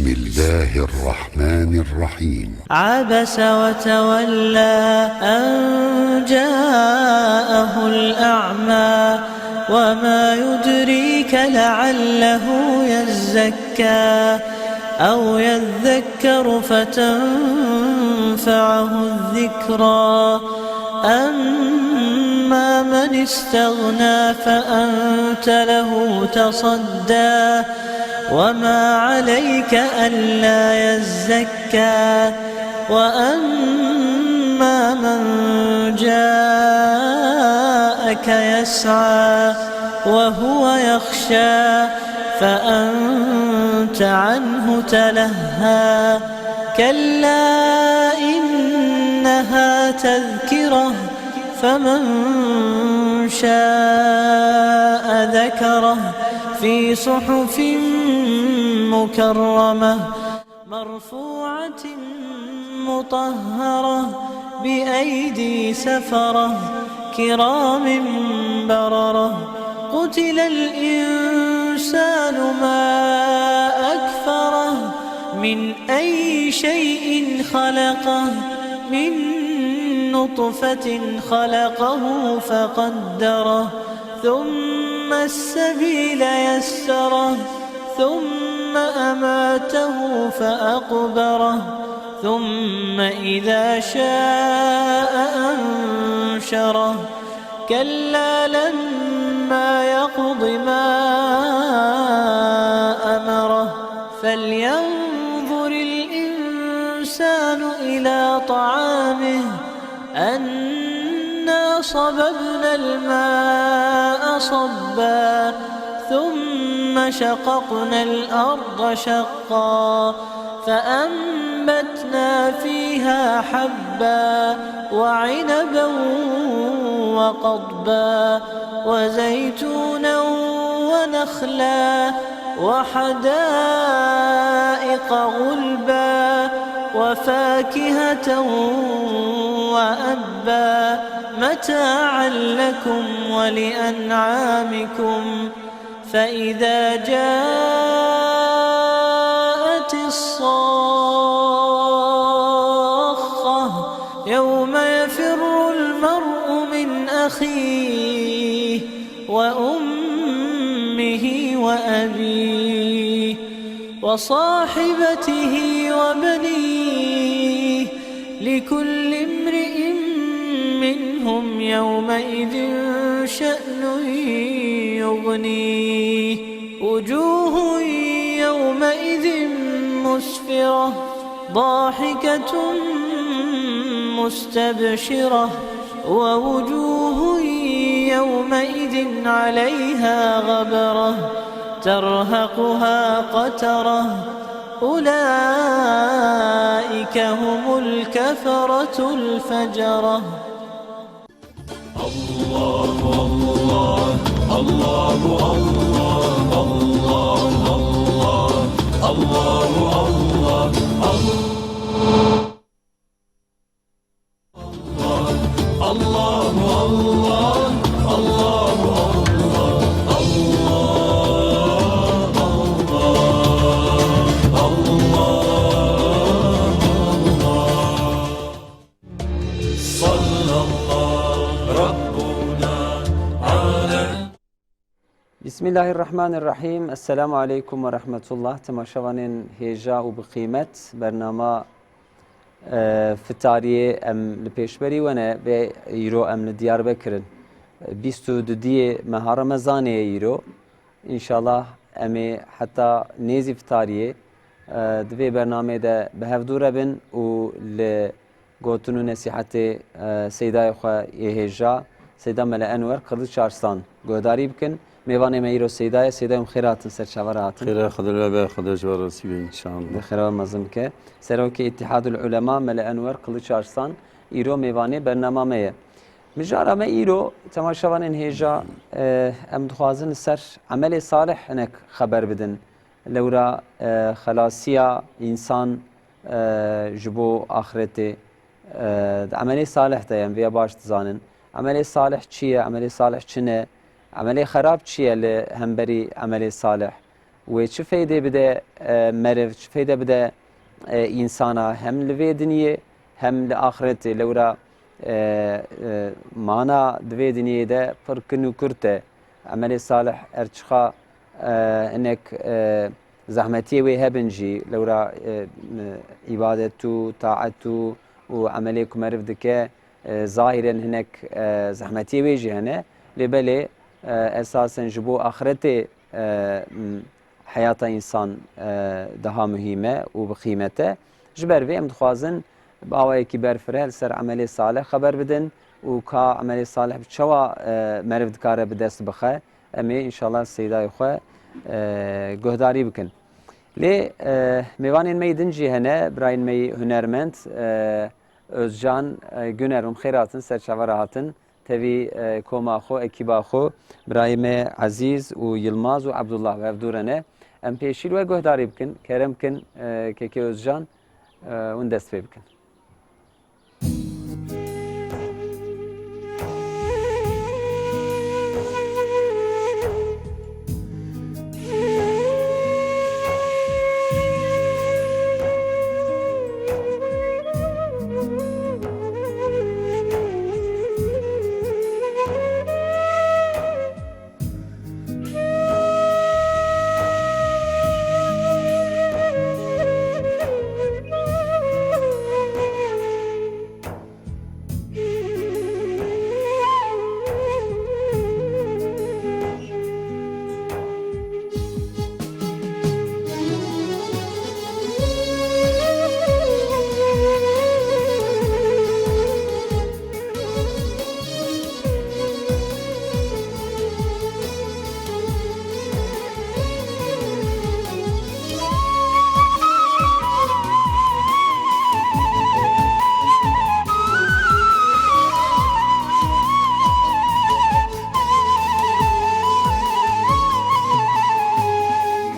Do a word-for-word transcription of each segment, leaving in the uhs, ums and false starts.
بسم الله الرحمن الرحيم. عبس وتولى أن جاءه الأعمى وما يدريك لعله يزكى أو يذكر فتنفعه الذكرى أما من استغنى فأنت له تصدى وما عليك ألا يزكى وأما من جاءك يسعى وهو يخشى فأنت عنه تلهى كلا إنها تذكرة فمن شاء ذكره في صحف مكرمة مرفوعة مطهرة بأيدي سفرة كرام بررة قتل الإنسان ما أكفره من أي شيء خلقه من نطفة خلقه فقدره ثم السبيل يسره ثم أماته فأقبره ثم إذا شاء أنشره كلا لما يقض ما أمره فلينظر الإنسان إلى طعامه أنا صببنا الماء صبا ثم شققنا الأرض شقا فأنبتنا فيها حبا وعنبا وقضبا وزيتونا ونخلا وحدائق غلبا وفاكهة وأبا متاعا لكم ولأنعامكم فإذا جاءت الصاخة يوم يفر المرء من أخيه وأمه وأبيه وصاحبته وبنيه لكل امرئ منهم يومئذ شأن يغنيه وجوه يومئذ مسفرة ضاحكة مستبشرة ووجوه يومئذ عليها غبرة ترهقها قترة أولئك هم الكفرة الفجرة. الله، الله، الله، الله، الله، الله، الله، الله، الله. الله، الله، الله، الله، الله، الله، الله. صلى الله ربنا على Bismillahirrahmanirrahîm. Esselamu aleykum ve rahmetullah. Temaşevanên hêja û bi qîmet, bernama, e, fitariyê em li pêşberî we ne, vê îro em li Diyarbekir in. E, bîst û dudiyê meha Remezanê ye îro. Înşallah em ê heta nêzî fitariyê, e, di vê bernameyê de bi hev dû re bin û li gotin û nesîhetê, e, Seydayê xwe yê hêja, Seyda Mele Enwer Kılıç Arslan guhdarî bikin. Mêvanê me îro Seyda ye. Seyda, em xêr hatin, ser çava re hatin. Xêra Xwedê li we be, Xwedê ji we razî be înşallah. Xêra we mezin bike. Serokê Îttihadul Ulema Mele Enwer Kılıç Arslan îro mêvanê bernama me ye. Mijara me îro, temaşevanên hêja, e, em dixwazin li ser emelê salih hinek xeber bidin. Lewra, e, xelasiya însan, e, ji bo axretê, e, di emelê salih de ye, em vêya baş dizanin. Emelê salih çi ye? Emelê salih çi ne? Emelê xerab çi ye li hemberî emelê salih? wê çi feydê bide, e, meriv, çi feyde bide, e, însana hem li vê dinyê hem li axretê. Lewra, e, e, mana di vê dinyê de pir kin û kurt e. Emelê salih her çiqa, e, hinek, e, zehmetiyê wê hebin jî, lewra, e, e, îbadet û taet û, û emelê ku meriv dike, e, zahîren hinek, e, zehmetiyê wê jî hene. Lê belê, e, esasen ji bo axretê, e, m, heyata însan, e, daha muhîm e û bi qîmet e. Ji ber vê em dixwazin bi awayekî berfireh li ser emelê salih xeber bidin û ka emelê salih bi çawa, e, meriv dikare bi dest bixe, em ê înşallah seydayê xwe, e, guhdarî bikin. Lê, e, mêvanên me yê din jî hene, birayên me yê hunermend, e, Özcan, e, Güner, hûn xêr hatin, ser çava re hatin. Tevî, e, koma xwe, ekîba xwe, birayê me Ezîz û Yilmaz û Ebdullah bi hev dû re ne. Em pêşî li we guhdarî bikin, kerem bikin, e, Kekê Özcan, e, hûn dest pê bikin.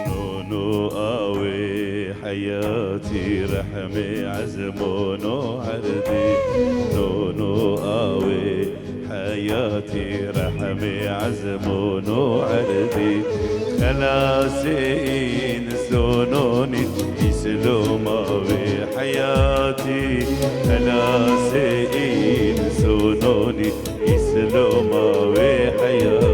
Nono awê heyatî, rehmê ezmono erdî. Nono awê heyatî, rehmê ezmono erdî. Xelasê însononî, îsloma wê heyatî. Xelasê însononî, îsloma wê heyatî.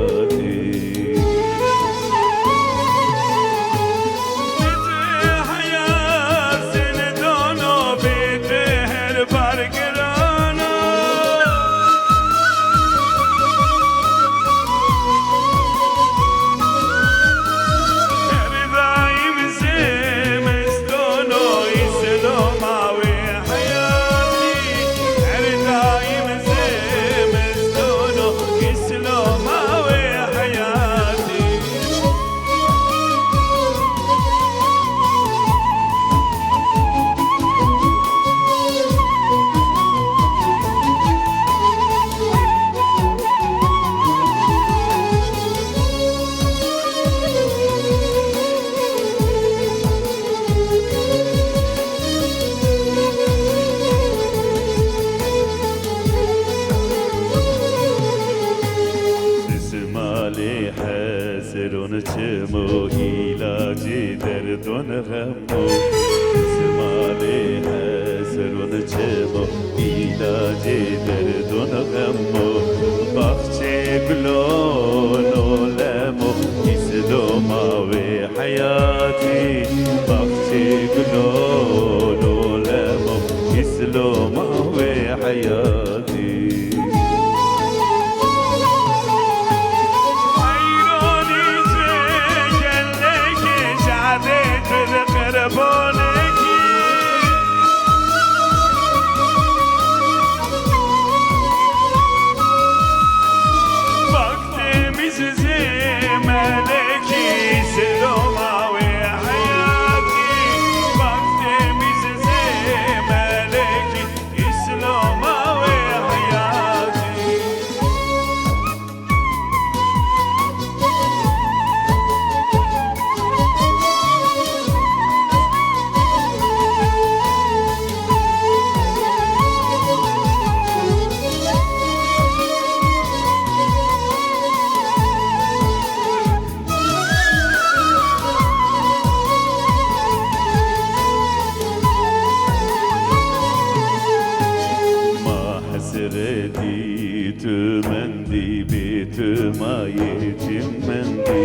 Tu ma yê çimendî,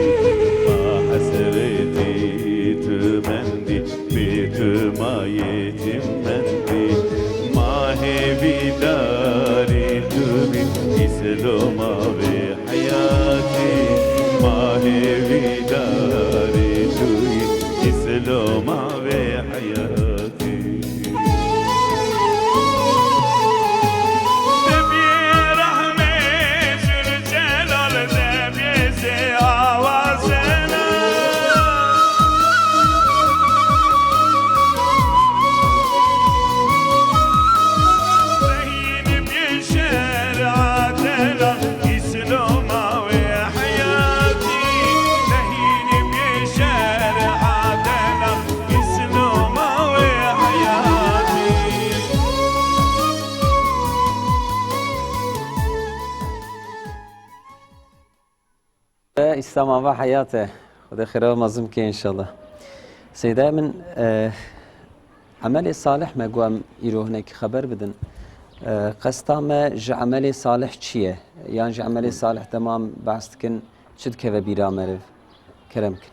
ma hesretî tu mendî, bê tu ma yê çimendî, ma hêvîdarî tu bî, îsloma vê heyatî, ma hêvîdarî tu yî, îsloma vê heyatî. Debiyê rehmê Zülcelal, debiyê sê awazena. Zehîn biyê şer adena. Îsloma wê heyatî, nehînî bê şer'a dena, Îsloma wê heyatî. E, Îslama ve heyat e. Xwedê xêra mezin bike înşallah. Seyda min, e, Emelê salih me ku em îro hinekî xeber bidin. E, qesta me ji emelê salih çi ye? Yan ji emelê salih dema em behs dikin, çi dikeve bîra meriv? Kerem kin.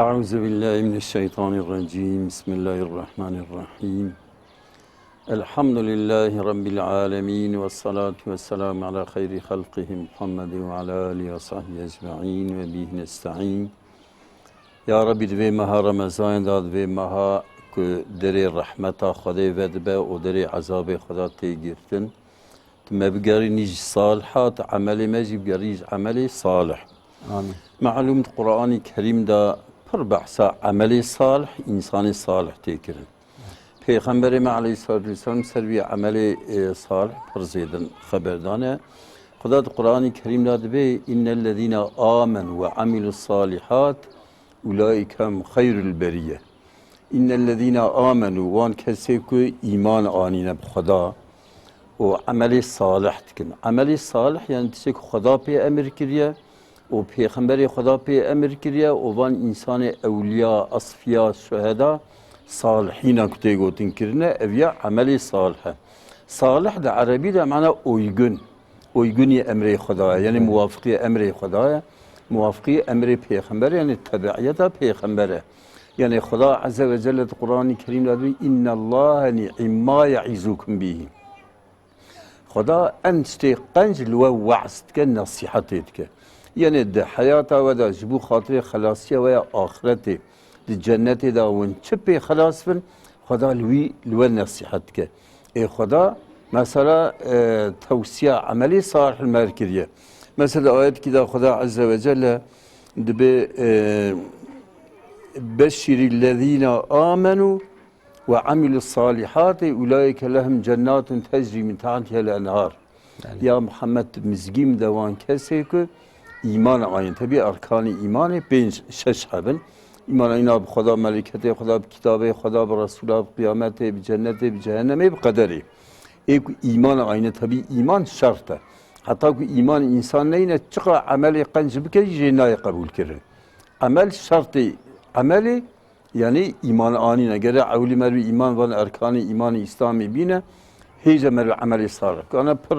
Euzu billahi mineşşeytanirracim. Bismillahirrahmanirrahim. Elhamdülillahi Rabbil alemin. Ve salatu ve selamu ala hayri halqihi Muhammedin ve ala alihi ve sahbihi ecmain ve bihi nesta'in. Ya Rebî, di vê meha Remezanê de, di vê meha ku derê rehmeta Xwedê vedibe û derê ezabê Xweda tê girtin, tu me bigerînî ji salihat, emelê me jî bigerînî ji emelê salih. Amîn. Melûm di Quranî Kerîm de pir behsa emelê salih, însanê salih tê kirin. Pêxemberê me aleyhissalatu vesselam ser vî emelê, e, salih pir zêdin xeber dane. Xuda di Quranî Kerîm de dibê, "Innellezîne amenu ve amilus salihat ulaîke hum xeyrul berîye." "Innellezîne amenu", wan kesê ku îman anîne bi Xuda û emelê salih dikin. Emelê salih, yani tiştê ku Xuda pê emir kiriye, û Pêxemberê Xweda pê emir kiriye û van însanê ewliya, asfiya, şuheda, salihîna ku tê gotin kirine, ev ya emelê salih e. Salih di erebî de mana uygun. Uygunî emrê Xweda ye, yani muwafiqî emrê Xweda ye. Muwafiqî emrê Pêxember, yani tebiiyeta Pêxember e. Yani Xweda Azze ve Celle di Quranî Kerîm de dibê, "Innallaha ni'imma ye'izukum bihi." Xuda en tiştê qenc li we we'z dike, nesîhetê dike. Yenê di heyata we de ji bo xatirê xelasiya we ya axretê, di cennetê de hûn çi pê xelas bin, Xuda li wî, li we nesîhet dike. Ê Xuda, mesela, e, tewsiya emelê salih li me kiriye. Mesela di ayetkî de Xuda Azze ve Celle dibê, e, "Beşşirî lezîne amenu ve amilus salihati ulaike lehum cennatun tecri min tahtihel enhar." Yani. Ya Muhammed, mizgîn de wan kesê ku îman ayîn. Tabi erkanî îmanê pênc, şeş hebin. Îman ayîna bi Xweda, meleketê Xweda, bi kitabê Xweda, bi resûla, bi qiyametê, bi cennetê, bi cehennemê, bi qederê. Ê ku îman ayîne, tabi îman şert e. Heta ku îman însan neyne, çiqa emelê qenc bike, jê nayê qebûl kirin. Emel şertê emelê, yani îman anîne. Gere ewlî mervî îman van erkanê îmanê Îslamê bîne, hêja mervî emelê salih. Kana pir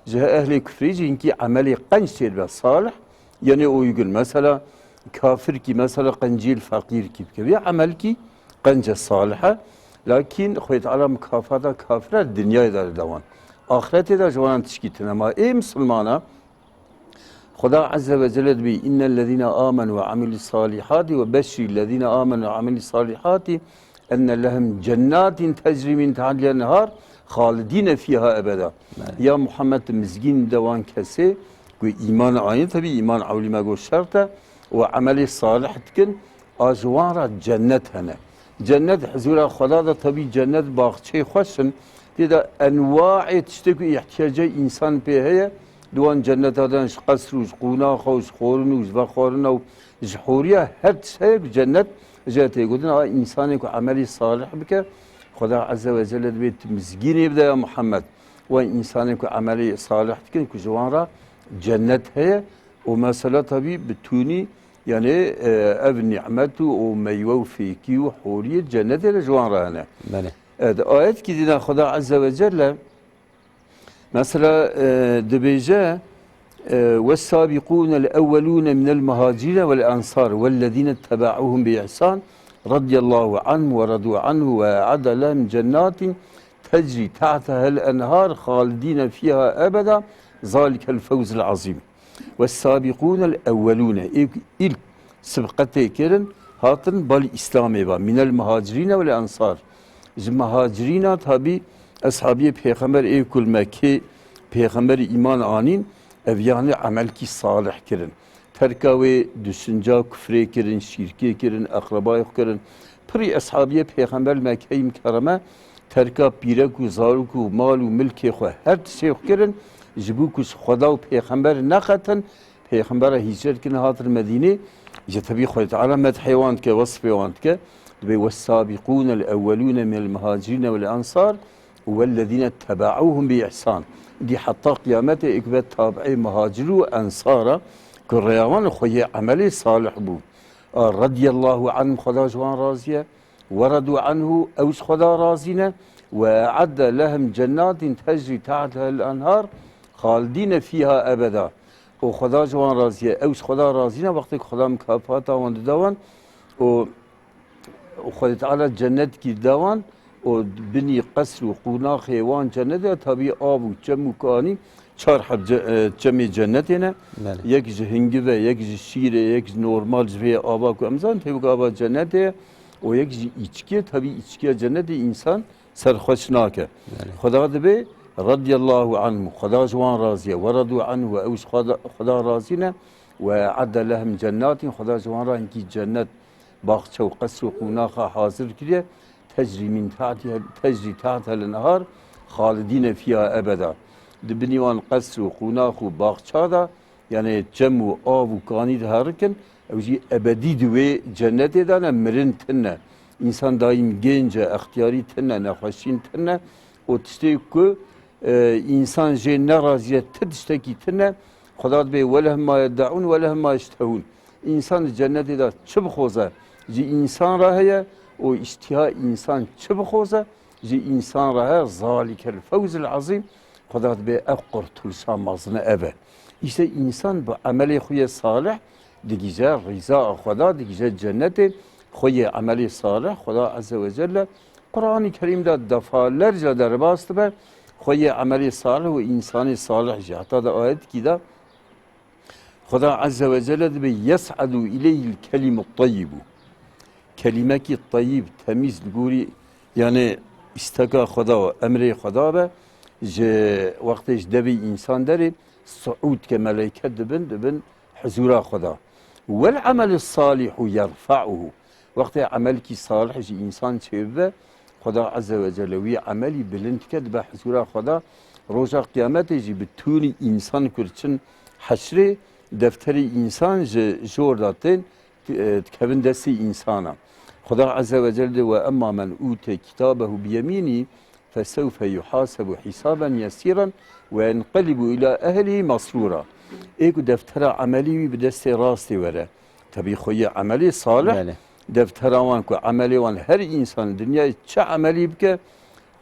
ji ehlê kufrê jî hinkî emelê qenc çêdibe salih, yani uygun. Mesela kafir kî mesela qencî li feqîr kî bike. Vê emel kî qence salih e. Lakin Xwedê Teala mukafata kafira dinyayê de dide wan. Axretê de ji wan tişkî tune ma. Ê misilmana, Xuda Azze ve Celle dibê, "Innellezîne amenu ve amilus salihati ve beşşirillezîne amenu ve amilus salihati enne lehum cennatin tecri min tahtiha nehar halidîne fîha ebeda." Evet. Ya Muhammed, mizgîn de wan kesê ku îman ayîn, tabi îman ewlî me got şert e, û emelê salih dikin, a ji wan re cennet hene. Cennet hizûra Xweda de, tabi cennet baxçeyê xweş in, tê de enwaê tiştê ku îhtiyacê însan pê heye, di wan cenneta de ji qesr û ji qonaxa û ji xwarin û ji vexwarina û ji hûriya her tişt heye ku cennet jê tê gotin. A însanê ku emelî salih bike, Xweda Azze ve Celle dibê tu mizgînê bide ya Muhammed. Wan însanê ku emelî salih dikin ku ji wan re cennet heye û mesela tabî bi tûnî, yani, e, ev nîmet û, û meywe û fêkî û hûriyê cennetê de ji wan re hene. Belê. Evet, ayetkî dîna Xweda Azze ve Celle, mesela, e, dibêje, E, والسابقون الأولون من المهاجرين والأنصار والذين اتبعوهم بإحسان رضي الله عنهم ورضوا عنه وأعد لهم جنات تجري تحتها الأنهار خالدين فيها أبدا ذلك الفوز العظيم. والسابقون الأولون, ê ku ilk sibqetê kirin, hatin balî Îslamê ve. من المهاجرين والأنصار. Ji muhacirîna, tabî, eshabiyê Pêxember ê ku li Mekkê Pêxemberî îman anîn, ev yanî emelkî salih kirin. Terka wê düşünca kufrê kirin, şîrkê kirin, eqrebayê xwe kirin. Pirî eshabiyê Pêxember li Mekkeyê Mikerreme terka pîrek û zarok û mal û milkê xwe, her tiştê xwe kirin, ji bo ku ji Xweda û Pêxember neqetin, Pêxembera hîcret kirin, hatin Medînê, ji tebî Xwedê Teala medhê wan dike, wesfê wan dike. Dibê والسابقون الأولون من المهاجرين والأنصار والذين اتبعوهم بإحسان. Dî heta qiyametê ê ku be tabiê muhacir û ensara, ku rêya wan xweyê emelê salih bû. A, رضي الله عنهم, Xweda ji wan razî ye. ورضوا عنه, ew ji Xweda razî ne. وأعد لهم جنات تجري تحتها الأنهار خالدين فيها أبدا. Û Xweda ji wan razî ye, ew ji Xweda razî ne, wextê ku Xweda mukafata wan dida wan, û, û Xwedê Teala cennetkî da wan, û binî qesr û qûnaxê wan cennetê, tabî av û çem û kanî, çar heb ce-, e, çemê cennetê ne. Belê. Yek ji hingiv e, yek ji şîr e, yek ji normal ji vê ava ku em zanin, tevî ku ava cennetê ye, û yek jî îçkê, tabî îçkiya cennetê însan serxweş nake. Belê. Xweda dibê, رضي الله عنهم, Xweda ji wan razî ye, ورضوا عنه, ew ji Xweda, Xweda razî ne, وأعد لهم جنات, Xweda ji wan re hinkî cennet, baxçe û qesr û qûnaxa hazir kiriye, تجري من تحتها، تجري تحتها الأنهار خالدين فيها أبدا. Di binî wan qesr û qûnax û baxça de, yanê çem û av û kanî diherikin, ew jî ebedî di wê cennetê de ne, mirin tune. Însan daîm gênc e, extiyarî tune, nexweşîn tune. Û tiştê ku, e, însan jê nerazî ye, ti tiştekî tune. Xweda dibê, ولهم ما يدعون ولهم ما يشتهون. Însan di cennetê de çi bixwaze, ji însan re heye, û îştiha însan çi bixwaze, ji însan re heye. ذلك الفوز العظيم. Xweda dibê ev qurtulişa mezin e, ev e. Îşte însan bi emelê xwe yê salih digije rîza Xweda, digije cennetê xwe yê emelê salih. Xweda Azze ve Celle Qur'anî Kerîm de defalerce derbas dibe xwe yê emelê salih û însanê salih jî. Heta di ayetkî de Xweda Azze ve Celle dibê, يصعد إليه الكلم الطيب. Kelîmekî teyîb, temîz li gorî, yanê îsteka Xweda, emrê Xweda be, ji wextê ji devê însan derê suûd ke, meleyke dibin, dibin huzûra Xweda. والعمل الصالح يرفعه. Wextê emelkî salih ji însan çêbibe, Xweda Azze ve Celle wî emelî bilind dike, dibe huzûra Xweda. Roja Qiyametê jî bi tûnî însan ku diçin heşrê, defterê însan ji jor de tên, e, dikevin destê însana. Xweda Azze ve Celle dê, وأما من أوتي كتابه بيمينه فسوف يحاسب حسابا يسيرا وينقلب إلى أهله مسرورا. Ê ku deftera emelî wî bi destê rastê were, tebî xwe yê emelê salih, Belê. Deftera wan ku emelê wan, her însan dinyayê çi emelî bike,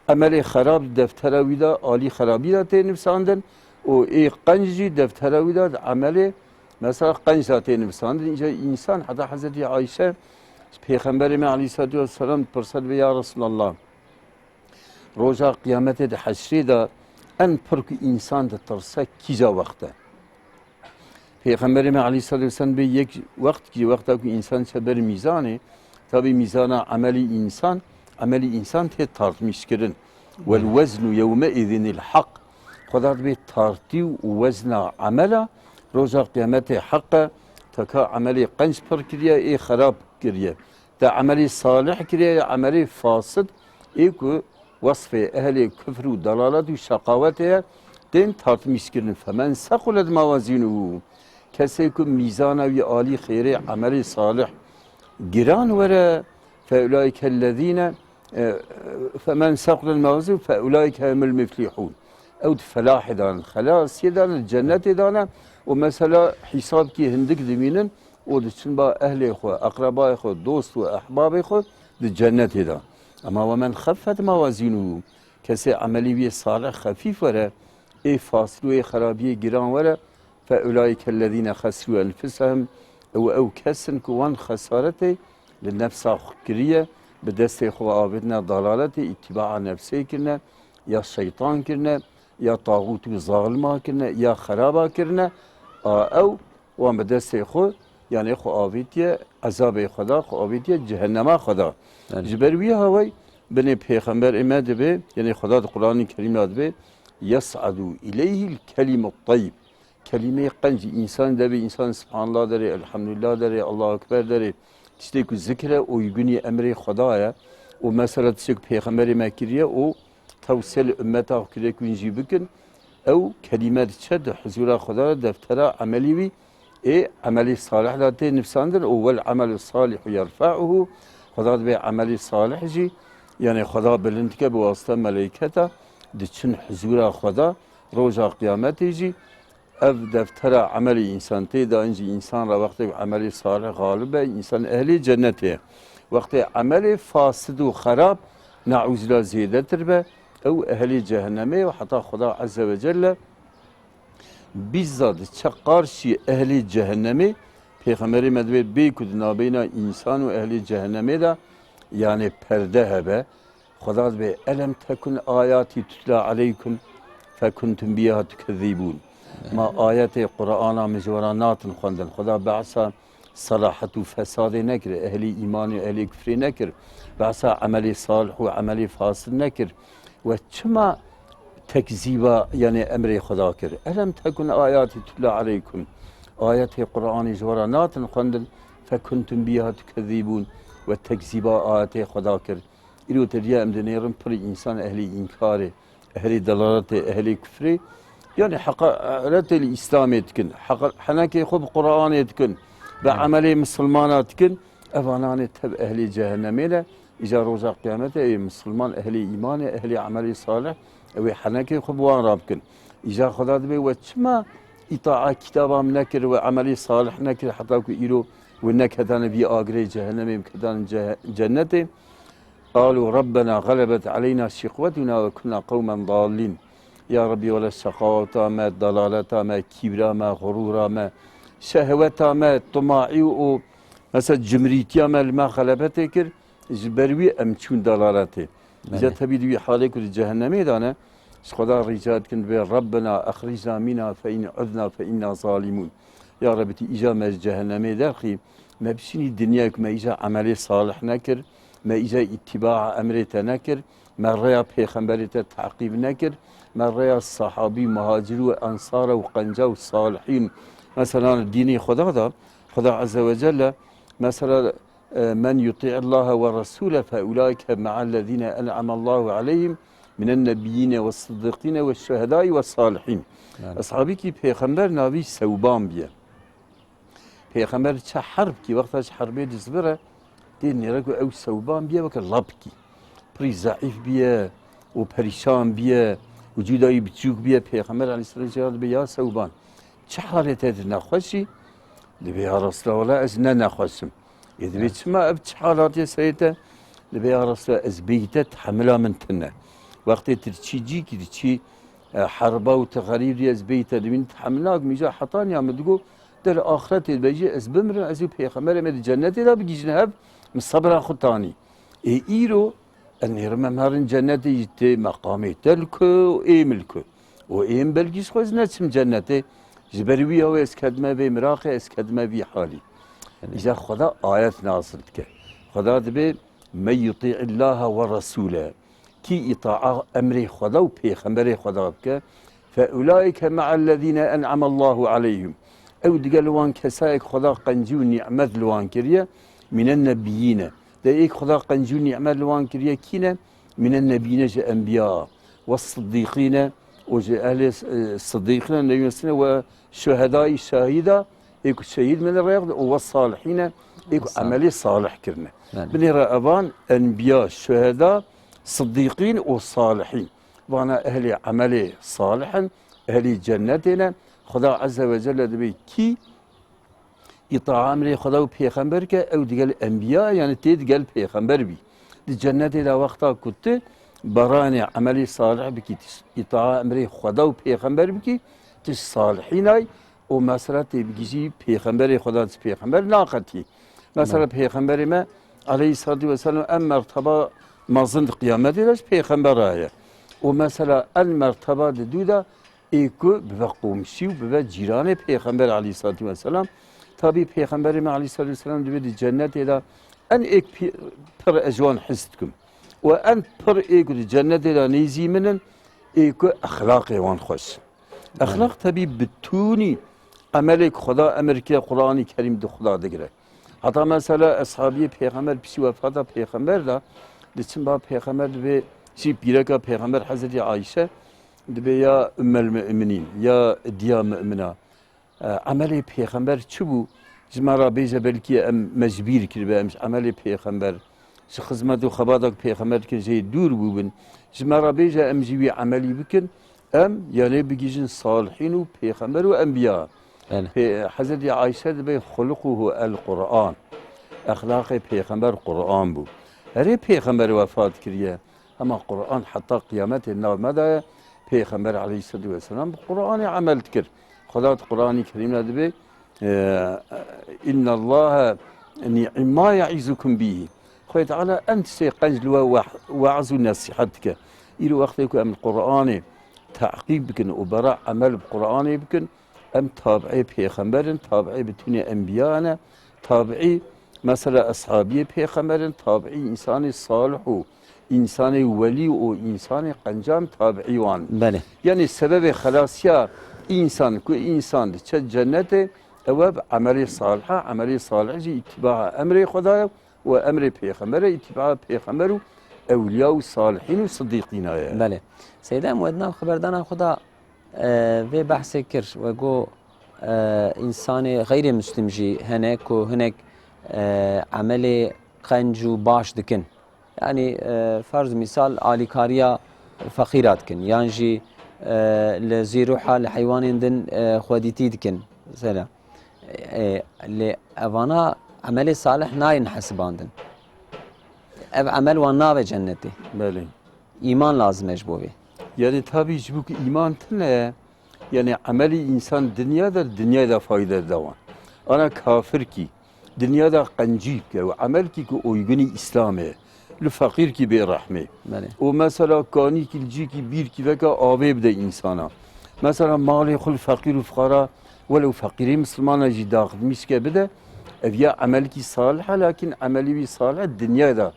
emelê xerab di deftera wî de, alî xerabî de tê nivîsandin û ê qenc jî deftera wî de di emelê, mesela, qenc de tê nivîsandin. Îca însan, heta Hezretî Ayşe, Pêxemberê me aleyhissalatu vesselam dipirse, dibê, ya Resulallah, roja Qiyametê di heşrê de en pir ku însan ditirse kîja wext e? Pêxemberê me aleyhissalatu vesselam dibê yek wext ki, wexta ku însan çe ber mîzanê, tabî mîzana emelî însan, emelî însan tê tartmîşkirin. والوزن يومئذ الحق. Xweda dibê tartî û wezna emela roja Qiyametê heq e, teka emelê qenc pir kiriye, ê xerab kiriye. Te emelê salih kiriye ya emelê fasid, ê ku wesfê ehlê kufr û delalet û şeqawetê ye, tên tartmîşkirin. فمن ثقلت موازينه. Kesê ku mîzana wî alî xêrê, emelê salih giran were, فأولئك الذين, e, فمن ثقلت موازينه فأولئك هم المفلحون. Ew di felahê de ne, xelasiyê de ne, cennetê de ne. Û mesela hîsabkî hindik dimînin, û diçin ba ehlê xwe, eqrebayê xwe, dost û ehbabê xwe di cennetê de. Ema ومن خفت موازينه, kesê emelî wî salih xefîf were, ê fasil û ê xerabiyê giran were, Fe ulaîke ellezîne xesirû enfusehum, ew, ew kes in ku wan xesaretê li nefsa xwe kiriye, bi destê xwe avêtine dalaletê, îtîbaa nefsê kirine, ya şeytan kirine, ya taxût û zalima kirine, ya xeraba kirine, a ew wan bi destê xwe, yanê xwe avêtiye ezabê Xweda, xwe avêtiye cehennema Xweda. Belê. Ji ber wî hawey binê pêxemberê me dibê, yanê Xweda di Quranê Kerîm de dibê, "Yes'adu ileyhil kelimut tayyib." Kelîmeyê qenc, însan devê, însan Subhanallah derê, Elhamdulillah derê, Allahu Ekber derê, tiştê ku zikr e, û gunî emrê Xweda ye. Û mesela tiştê ku pêxemberê me kiriye, û tewsê li ummeta xwe kiriye ku hûn jî bikin. Ew kelîme diçe di huzûra Xweda de, deftera emelî wî ê emelî salih de tê nivsandin, û "Wel emelu salihu yerfa'uhu", Xweda dibê emelî salih jî, yanê Xweda bilind dike bi wasita meleyketa, diçin huzûra Xweda, roja qiyametê jî ev deftera emelê însan tê dayîn jî, însan re wextê emelê salih xalib be, însan ehlê cennetê ye. Wextê emelê fasid û xerab, neuzillah, zêdetir be, ew ehlê cehennemê ye û heta Xweda Azze ve Celle bîza diçe qarşî ehlê cehennemê, Pêxemberê me divê bê ku di nabeyna însan û ehlê cehennemê de, yanê perde hebe, Xweda dibê, "Elem tekun ayatî tutla aleykum fekuntum biha tukezzibûn." Ma ayetê Qur'ana min ji we re natin xwendin. Xweda behsa selahet û fesadê nekir, ehlê îman û ehlê kufrê nekir. Behsa emelê salih û emelê fasid nekir. We çima tekzîba, yanê emrê Xweda kir? "Elem tekun ayatî tutla aleykum." Ayetê Qur'anê ji we re natin xwendin, "Fekuntum biha tukezzibûn." We tekzîba ayetê Xweda kir. Îro te diya em dinêrin pirî însan ehlî înkarê, ehlî delaletê, ehlî kufrê. Yanî heqaretê li Îslamê dikin, heqa-, henekê xwe bi Qur'anê dikin, bi emelê misilmana dikin, evananê tev ehlî cehennemê ne. Îca roja qiyametê ê misilman ehlî îmanê, ehlî emelê salih, ew ê henekê xwe bi wan re bikin. Îca Xweda dibê we çima îtaa kitaba min nekir, we emelê salih nekir, heta ku îro we neketane vî agirê cehennemê, biketane ce-, cennetê. Qalu Rabbena galebet aleyna şiqwetuna ve kunna qewmen dallin. Ya Rebbi, wele şeqaweta me, dalaleta me, kîbra me, xurûra me, şehweta me, timaî û mesela cimrîtiya me li me xelebetê kir, ji ber wî em çûn dalaletê. Îca Belê. Tebî di wî halê ku di cehennemê de ne, ji Xweda rica dikin, dibê, "Rabbena exricna mîna fe in udna fe inna zalimûn." Ya Rebbi, tu îca me ji cehennemê derxî, me bişînî dinyayê ku me îca emelê salih nekir, me îca îtîbaa emrê te nekir, me rêya pêxemberê te teqîb nekir, me rêya sahabî, muhacirî û ensara û qenca û salihîn, mesela dînê Xweda da, Xweda Azze ve Celle, mesela, e, "Men yuti'Allaha ve Rasule fe ulaike ma'ellezine en'amallahu aleyhim minen nebiyyine ve siddiqine ve şuhedai ve salihîn." Yani. Eshabî kî pêxember navî Sewban biye. Pêxember çi herb kî, wexta ji herbê dizbire, tê nêre ku ew Sewban biye weke lap kî. Pirî zeîf biye û perîşan biye û cûdayî biçûk biye. Pêxember aleyhisselam jê re dibe, "Ya Sewban, çi halê te di nexweş î?" Dibe, "Ya Resulallah, wela ez ne nexweş im." Ê dibe, Evet. "Çima ev çi hal hatiye serê te?" Dibe, "Ya Resulallah, ez bêyî te tehemila min tune. Wextê tu diçî cîkî diçî, e, herba û tu xerîb dî, ez bêyî te dibîn tehemil nakim. Îca heta niya min digo, de li axretê dibe jî ez bimirim, ez û pêxemberê me di cennetê de bigihîjin hev, min sebra xwe tanî. Ê îro, ez nêrim em herin cennetê jî tê meqamê te li ku û ê min li ku. Û ê min belkî ji xwe ez neçim cennetê. Ji ber wî ew ê ez kedime vê miraqê, ez kedime vî halî." Belê. Îca Xweda ayet nazil dike. Xweda dibê, "Men yuti'Allaha ve Rasule." Kî îtaa emrê Xweda û pêxemberê Xweda bike, "Fe ulaike ma'ellezîne en'amallahu aleyhim." Ew digel wan kesayek Xweda qencî û nîmet li wan kiriye, mînen nebiyyîne. De êk Xweda qencî û nîmet li wan kiriye kî ne? Mînen nebiyyîne, ji enbiya, ve siddîqîne û ji ehlê, e, siddîqîne, neyûnesine ve şuhedayî, şahîda, ê ku şehîd mene rêx de, û ve salihîne, ê ku Sal- emelê salih kirine. Yani. Binêre evan enbiya, şuheda, siddîqîn û salihîn. Vana ehlê emelê salih in, ehlê cennetê ne. Xweda Azze ve Celle dibê kî îtaa emrê Xweda û pêxember ke, ew digel enbiya, yani tê digel pêxember bî. Di cennetê de wexta ku tu beranê emelê salih bikî, tu îtaa emrê Xweda û pêxember bikî, tu salihîn ay, û mesela tê bigihîjî pêxemberê Xweda, pêxember naqetî. Mesela pêxemberê me aleyhissalatu vesselam em merteba mezin di qiyametê de ji pêxembera heye. Û mesela en merteba di dû de ê ku bibe qomşî û bibe cîranê pêxember aleyhissalatu vesselam. Tabî pêxemberê me aleyhissalatu vesselam divê di cennetê de en êk pî-, pir ez ji wan his dikim. Û en pir ê ku di cennetê de nêzî min in, ê ku exlaqê wan xweş. Exlaq tebî bitûnî emelê ku Xweda emir kiriye Qur'anî Kerîm di Xweda digire. Heta mesela eshabiyê Pêxember piştî wefata Pêxember de diçin ba Pêxember dibê jî pîreka Pêxember Hezretî Ayşe dibê ya Ummel Mu'minîn, ya diya mu'mina. E, emelê Pêxember çi bû? Ji me re bêje, belkî em me ji bîr kiribe, em ji emelê Pêxember, ji xizmet û xebata ku Pêxember dikin jê dûr bûbin. Ji me re bêje em jî wî emelî bikin, em yanê bigihîjin salihîn û pêxember û enbiya. Belê. Pê-, Hezretî Ayşe dibê xuluquhu el Qur'an. Exlaqê Pêxember Qur'an bû. Herê Pêxember wefat kiriye. Hema Qur'an heta qiyametê nav me de ye. Pêxember aleyhissalatu vesselam bi Qur'anê emel dikir. Xweda di Qur'anî Kerîm de dibê, e, "Innallaha ni'ma ya'izukum bihi." Xwedê Teala em tiştê qenc li we weh-, we'z û nesîhet dike. Îro wextê ku em Qur'anê te'qîb bikin û bera emel bi Qur'anê bikin, em tabi'ê pêxember in, tabi'ê bitûnê enbiya ne, tabi'î mesela eshabiyê pêxember in, tabi'î însanê salih û însanê welî û însanê qencan tabi'î wan in. Belê. Yanî sebebê xelasiya însan ku însan diçe cennetê, ew e bi emelê saliha, emelê salih jî îtîbaa emrê Xweda ye û emrê pêxember e, îtîbaa pêxember û ewliya û salihîn û sidîqîna ye. Belê. Seyda, em we di nav xeberdana xwe de, e, vê behsê kir. We got, e, însanê xeyrê muslim jî hene ku hinek, e, emelê qenc û baş dikin. Yanî, e, ferz mîsal alîkariya feqîra dikin. Yan jî, e, li zîruha li heywanên din, e, xwedîtî dikin. Mesela, e, lê evana emelê salih nayên hesibandin. Ev emel wan nave cennetê. Belê. Îman lazim e ji bo vê. Yanî tabî ji bo ku îman tune ye, yanî emelî însan dinya de, dinya de fayde dide wan. Ana kafirkî dinya de qencî bike û emelkî ku uygunî Îslamê ye, li feqîrkî bê rehmê. Belê. Û mesela kanîkî li cîkî bîrkî veke avê bide însana. Mesela malê xwe li feqîr û fiqara, welew feqîrê misilmana jî daxitmîşke bide, ev ya emelkî salih e, lakîn emelî wî salih dinya de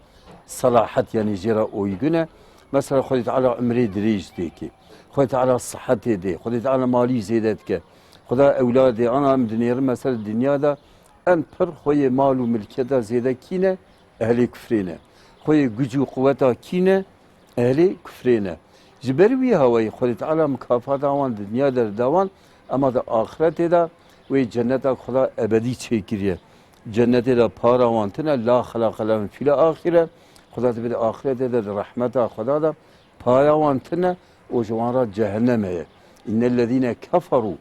selahet, yanî jê re uygun e. Mesela Xwedê Teala umrê dirêj dê kê. Xwedê Teala sihetê dê. Xwedê Teala malî zêde dike. Xweda ewladê ana em dinêrin mesela dinya de en pir xweyê mal û milketa zêde kî ne? Ehlê kufrê ne. Xweyê guc û quweta kî ne? Ehlê kufrê ne. Ji ber wî hawayî Xwedê Teala mukafata wan dinya de dida wan, ema di axretê de wê cenneta Xweda ebedî çêkiriye. Cennetê de para wan tine, la xelaqa lehum fîl axire. Xweda dibê di axretê de di rehmeta Xweda de paya wan tine û ji wan re cehennem heye. Innellezîne keferû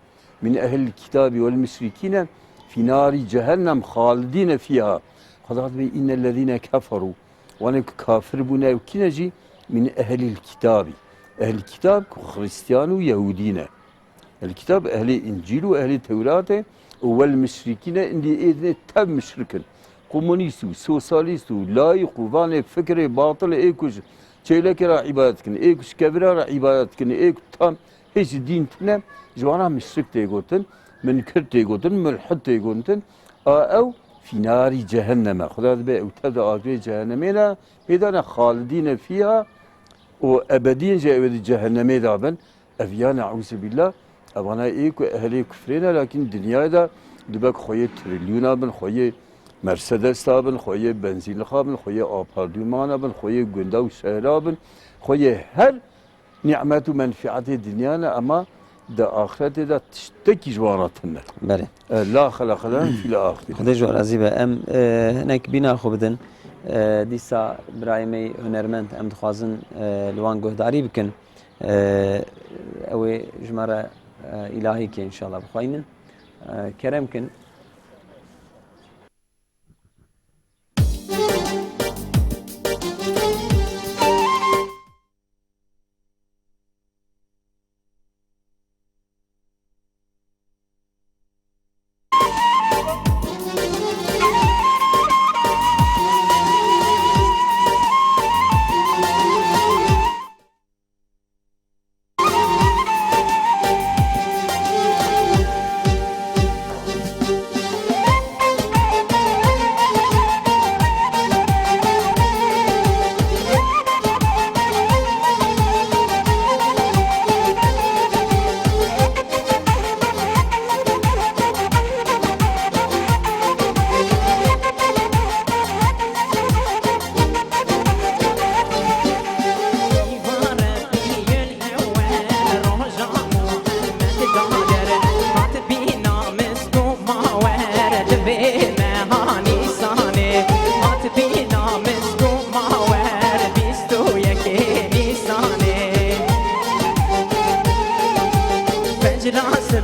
min ehlil kitâbi vel müşrikîne fî nârî cehennem xalidîne fîha. Xweda dibê, innellezîne keferû, wanê ku kafir bûne, ew kî ne jî? Min ehlil kitâbî. Ehlil kitâb ku Xristiyan û Yehûdî ne. Ehlil kitâb ehlê Încîl û ehlê Tewratê û wel müşrikîne, indî ê dinê tev müşrik in. Komunîst û sosyalîst û layîk û vanê fikirê batil ê ku ji çêlekê re îbadet dikin, ê ku ji kevira re îbadet dikin, ê ku tam hêj dîn tine, ji wan re müşrik tê gotin, minkir tê gotin, mulhid tê gotin. A ew fî narî cehenneme. Xuda dibe ew tev di agirê cehennemê de pê de ne, xalidîne fîha û ebediyên jî ew ê di cehennemê de bin. Ev ya ne'ûzubîllah, evana ê ku ehlê kufrê ne, lakîn dinyayê de dibe ku xweyê trilyûna bin, xweyê Mercedes da bin, xweyê benzînlixa bin, xweyê apardûmana bin, xweyê gunda û şehra bin, xweyê her nîmet û menfîetê dinya ne, ema di axretê de tiştekî ji wan re tune. Belê. E, la xelaqa lehum fîl axire. Xwedê ji we razî be. Em, e, hinek bîna xwe bidin. E, dîsa birayê me hunermend, em dixwazin, e, li wan guhdarî bikin. E, ew ê ji me re, e, îlahîkê înşallah bixweynin. E, kerem kin.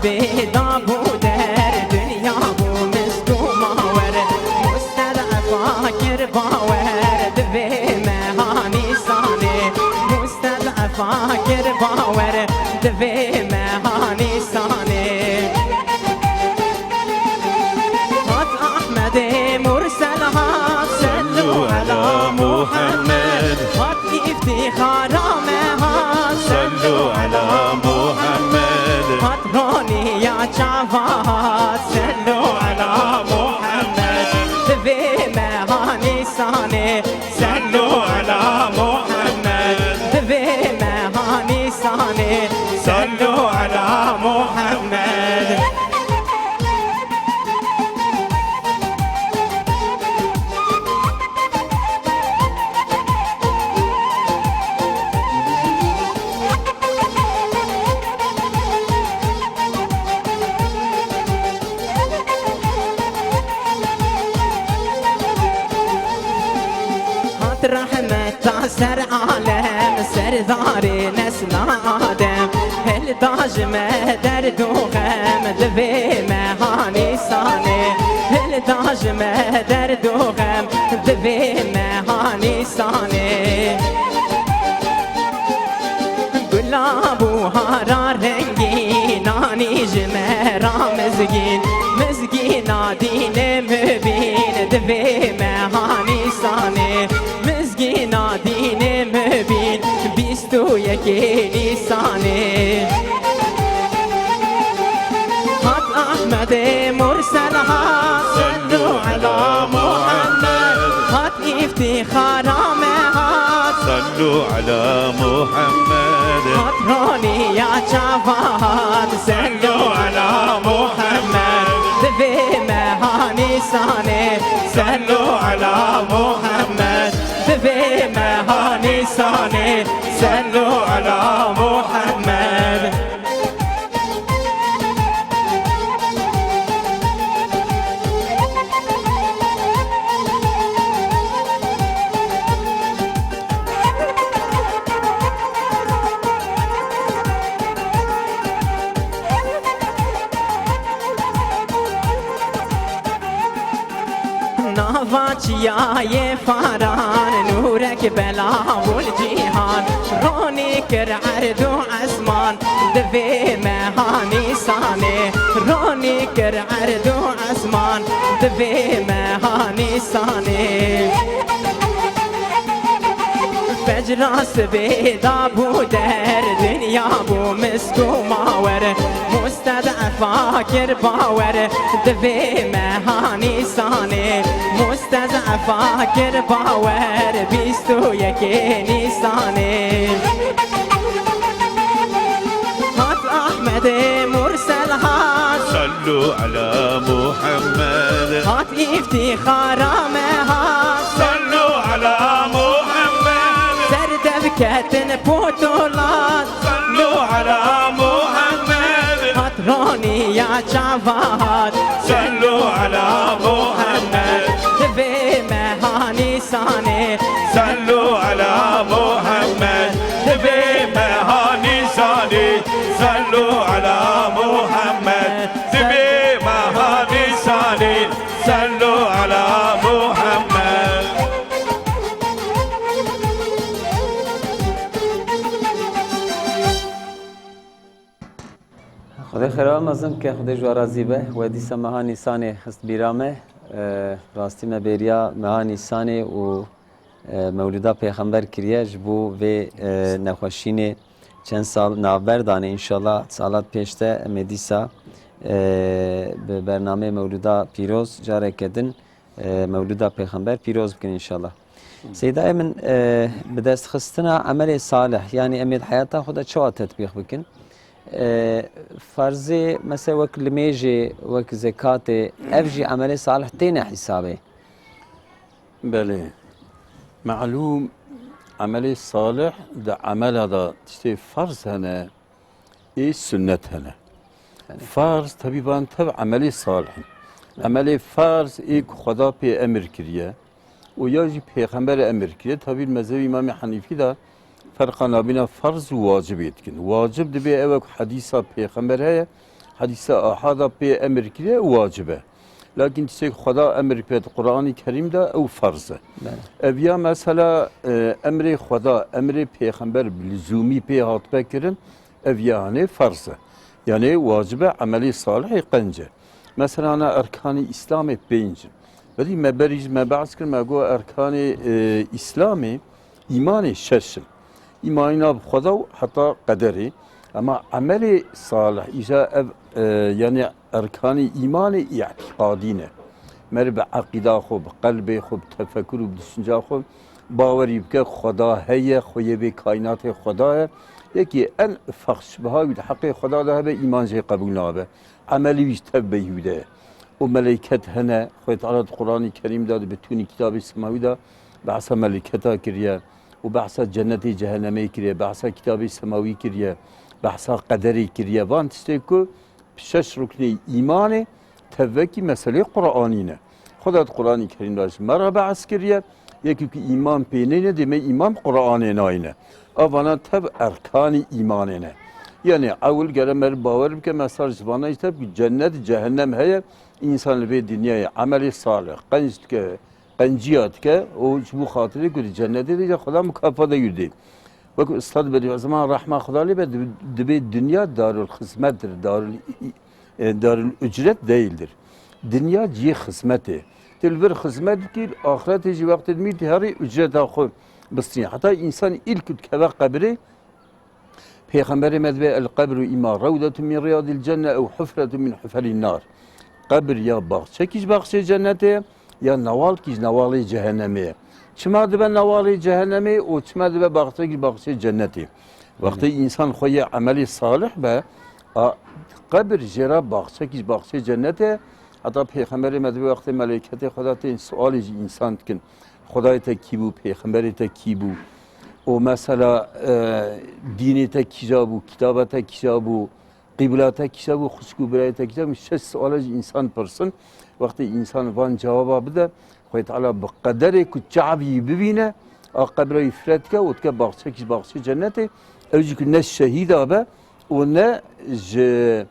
Pêda bû der dinya bû misk û mawer, musted'efa kir bawer, divê meha Nîsanê, musted'efa kir bawer, divê meha Nîsanê. Hat Ahmedê Mursel hat, sellu ala Muhammed. Hat îftîxara me hat, sellu ala Muhammed. Hat roniya çava hat, sellu ala Muhammed. Divê meha Nîsanê, sellu ala Muhammed. Divê meha Nîsanê, sellu ala Muhammed. Hat rehmeta ser alem, serdarê nesla Adem. Hilda ji me derd û xem, divê meha Nîsanê. Hilda ji me derd û xem, divê meha Nîsanê. Gula buhara rengîn anî ji me ra mizgîn. Mizgîna dînê mubîn, divê meha Nîsanê. Mizgîna dînê mubîn, bîst û yekê Nîsanê. Hat Ahmedê Mursel hat, sellu ala Muhammed. Hat îftîxara me hat, sellu ala Muhammed. Hat roniya çava hat, sellu ala Muhammed. Divê meha Nîsanê, sellu ala Muhammed. Divê meha Nîsanê, sellu ala Muhammed. Nava çiyayê Faran, nûrek bela bûn cîhan. Ronî kir erd û esman, divê meha Nîsanê. Ronî kir erd û esman, divê meha Nîsanê. Fecra sibê da bû der, dinya bû misk û mawer. Musted'efa kir bawer, divê meha Nîsanê. Musted'efa kir bawer, bîst û yekê Nîsanê. Hat Ahmedê Mursel hat, sellu ala Muhammed. Hat îftîxara me hat, sellu ala Muhammed. Ser dev ketin potolat, sellu ala Muhammed. Hat roniya çava hat, sellu ala Muhammed. Divê meha Nîsanê, sellu ala Muhammed. Divê meha Nîsanê, sellu ala Muhammed. Divê meha Nîsanê, sellu ala Muhammed. Xwedê xêra mezin bike, Xwedê ji we razî be. We dîsa meha Nîsanê xist bîra me. E, rastî me bêriya meha Nîsanê û, e, Mewlûda Pêxember kiriye. Ji bo vê, e, nexweşînê çend sal navber danê. Înşallah salat pêş de em ê dîsa, e, bi bernameyê Mewlûda Pîroz careke din, e, Mewlûda Pêxember pîroz bikin înşallah. Seydayê min, e, bi destxistina emelê salih, yanî em ê di heyata xwe de çawa tetbîq bikin? E, ferzê, mesela wek limêjê, wek zekatê, ev jî emelê salih têne hîsabê? Belê. Melûm, emelê salih di emela de tiştê ferz hene, ê sunnet hene. Belê. Farz, tebî van tev emelê salih in. Belê. Emelê farz ê ku Xweda pê emir kiriye û ya jî Pêxember emir kiriye. Tebî li mezhebê Îmamê Henîfî de ferqa nabîna farz û wacibê dikin. Wacib dibê ew e ku hedîsa Pêxember heye, Hedîsa ahada pê emir kiriye, ew wacib e. Lakin tiştek Xweda emir pê di Qur'anî Kerîm de, ew ferz e. Bele. Ev ya mesela, e, emrê Xweda, emrê pêxember bi lizûmî pê hatibe kirin, ev ya hanê ferz e. Yanê wacib e, emelê salihê qenc e. Mesela na erkanê Îslamê pênc in. Belî me berî jî me behs kir, me got erkanê, e, Îslamê, îmanê şeş in. Îmanî nav Xweda û heta qederê. Ema emelê salih, îja ev, e, yanî erkanê îmanê îtîqadî ne. Merê bi eqîda xwe, bi qelbê xwe, bi tefekur û bi düşünca xwe bawerî bike, Xweda heye, xweyê vê kaînatê Xweda ye. Yekî en ufak şibha wî di heqê Xweda de hebe, îman jê qebûl nabe. Emelî wî ji tev beyhûde ye. Û meleyket hene, Xwedê Teala di Qur'anî Kerîm de, di bitûnî kitabê semawî de behsa meleyketa kiriye û behsa cennetê cehennemê kiriye, behsa kitabê semawî kiriye, behsa qederê kiriye. Van tiştê ku şeş ruknê îmanê tevvekî meselê Qur'anî ne. Xweda di Qur'anî Kerîm de ji me re behs kiriye. Yekî ku îman pê neyne, dê me îman bi Qur'anê nayne. A vana tev erkanî îmanê ne. Yanî ewil gere mer bawer bike, me sar ji vana jî tev ku cennet, cehennem heye. Însan li vê dinyayê emelê salih qenc dike, qenciya dike û ji bo xatirê ku di cennetê de jî Xweda mukafata wî dê. Wek Ustad Bedî Zeman rehma Xweda lê be, di-, dibê dinya darul xizmet dir, darul î-, î-, e, darul ücret değildir. Dinya cihê xizmetê. Tu li vir xizmet dikî, axretê jî wextê dimîtî herî ücreta xwe bistînî. Heta însan îlk ku dikeve qebirê, Pêxemberê me dibê, "El qebru îma rewdetun min riyadil cenne ew hufretun min huferin nar." Qebir ya baxçekî ji baxçeyê cennetê ye, ya newalkî ji newalê cehennemê ye. Çima dibe newalê cehennemê û çima dibe baxçekî ji baxçeyê cennetê? Wextê însan xwe yê emelê salih be, a, qebir jê re baxçekî ji baxçeyê cennetê ye. Heta Pêxemberê me dibê wextê meleyketê Xweda tên sualê ji însan dikin. Xwedayê te kî bû, pêxemberê te kî bû? Û mesela, e, dînê te kîja bû, kitaba te kîja bû, qîbla te kîja bû, xwişk û birayê te kîja bû? Şeş suala ji însan pirsin. Wextê însan van cewaba bide, Xwedê Teala bi qederê ku çavî bibîne, a qebra wî fire dike û dike baxçekî ji baxçeyê cennetê. Ew jî ku ne şehîda be û ne ji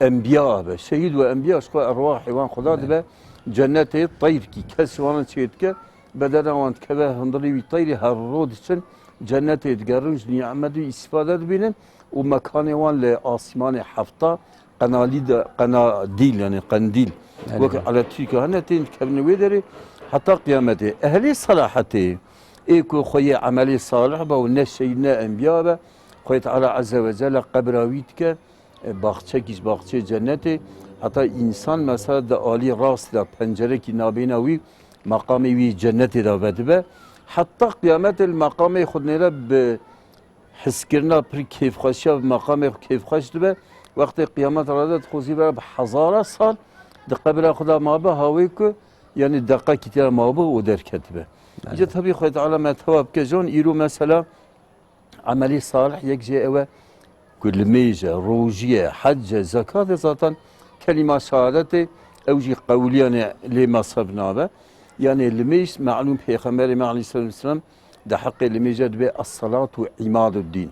enbiya be. Şehîd û enbiya ji xwe erwahê wan Xweda dibe cennetê, teyrkî kes ji wan çê dike, bedena wan dikeve hundirê wî, teyrê her ro diçin cennetê, digerin, ji nîmet wî îstîfade dibînin û mekanê wan li asîmanê hefta qenalî de, qenadîl, yanî qendîl, wek eletûrîka hene, tên dikevin wê derê heta qiyametê. Ehlê selahetê, ê ku xwe yê emelê salih be û ne şehîd ne enbiya be, Xwedê Teala Azze ve Celle qebra wî dike, e, baxçekî ji baxçeyê cennetê, heta însan mesela di alî rastî de pencerekî nabêna wî, meqamê wî cennetê de vedibe. Heta qiyametê li meqamê xwe dinêre bi hiskirina pir kêfxweşiya bi meqamê xwe kêfxweş dibe. Wextê qiyamet rade dixwazî bera bi hezara sal di qebra xwe de mabe, hawê ku, yanî deqekî tê de mabe û derketibe. Îca tebî Xwedê Teala me tewa bike jon, îro mesela Emelî salih yek jê ew e ku limêj e, rojî ye, hec e, zekat e, zaten kelîma şehadetê ew jî qewliyan e, lê mesref nabe. Yanê limêj, melûm Pêxemberê me aleyhisselatu vesselam di heqê limêje dibê es-salatu îmaduddîn.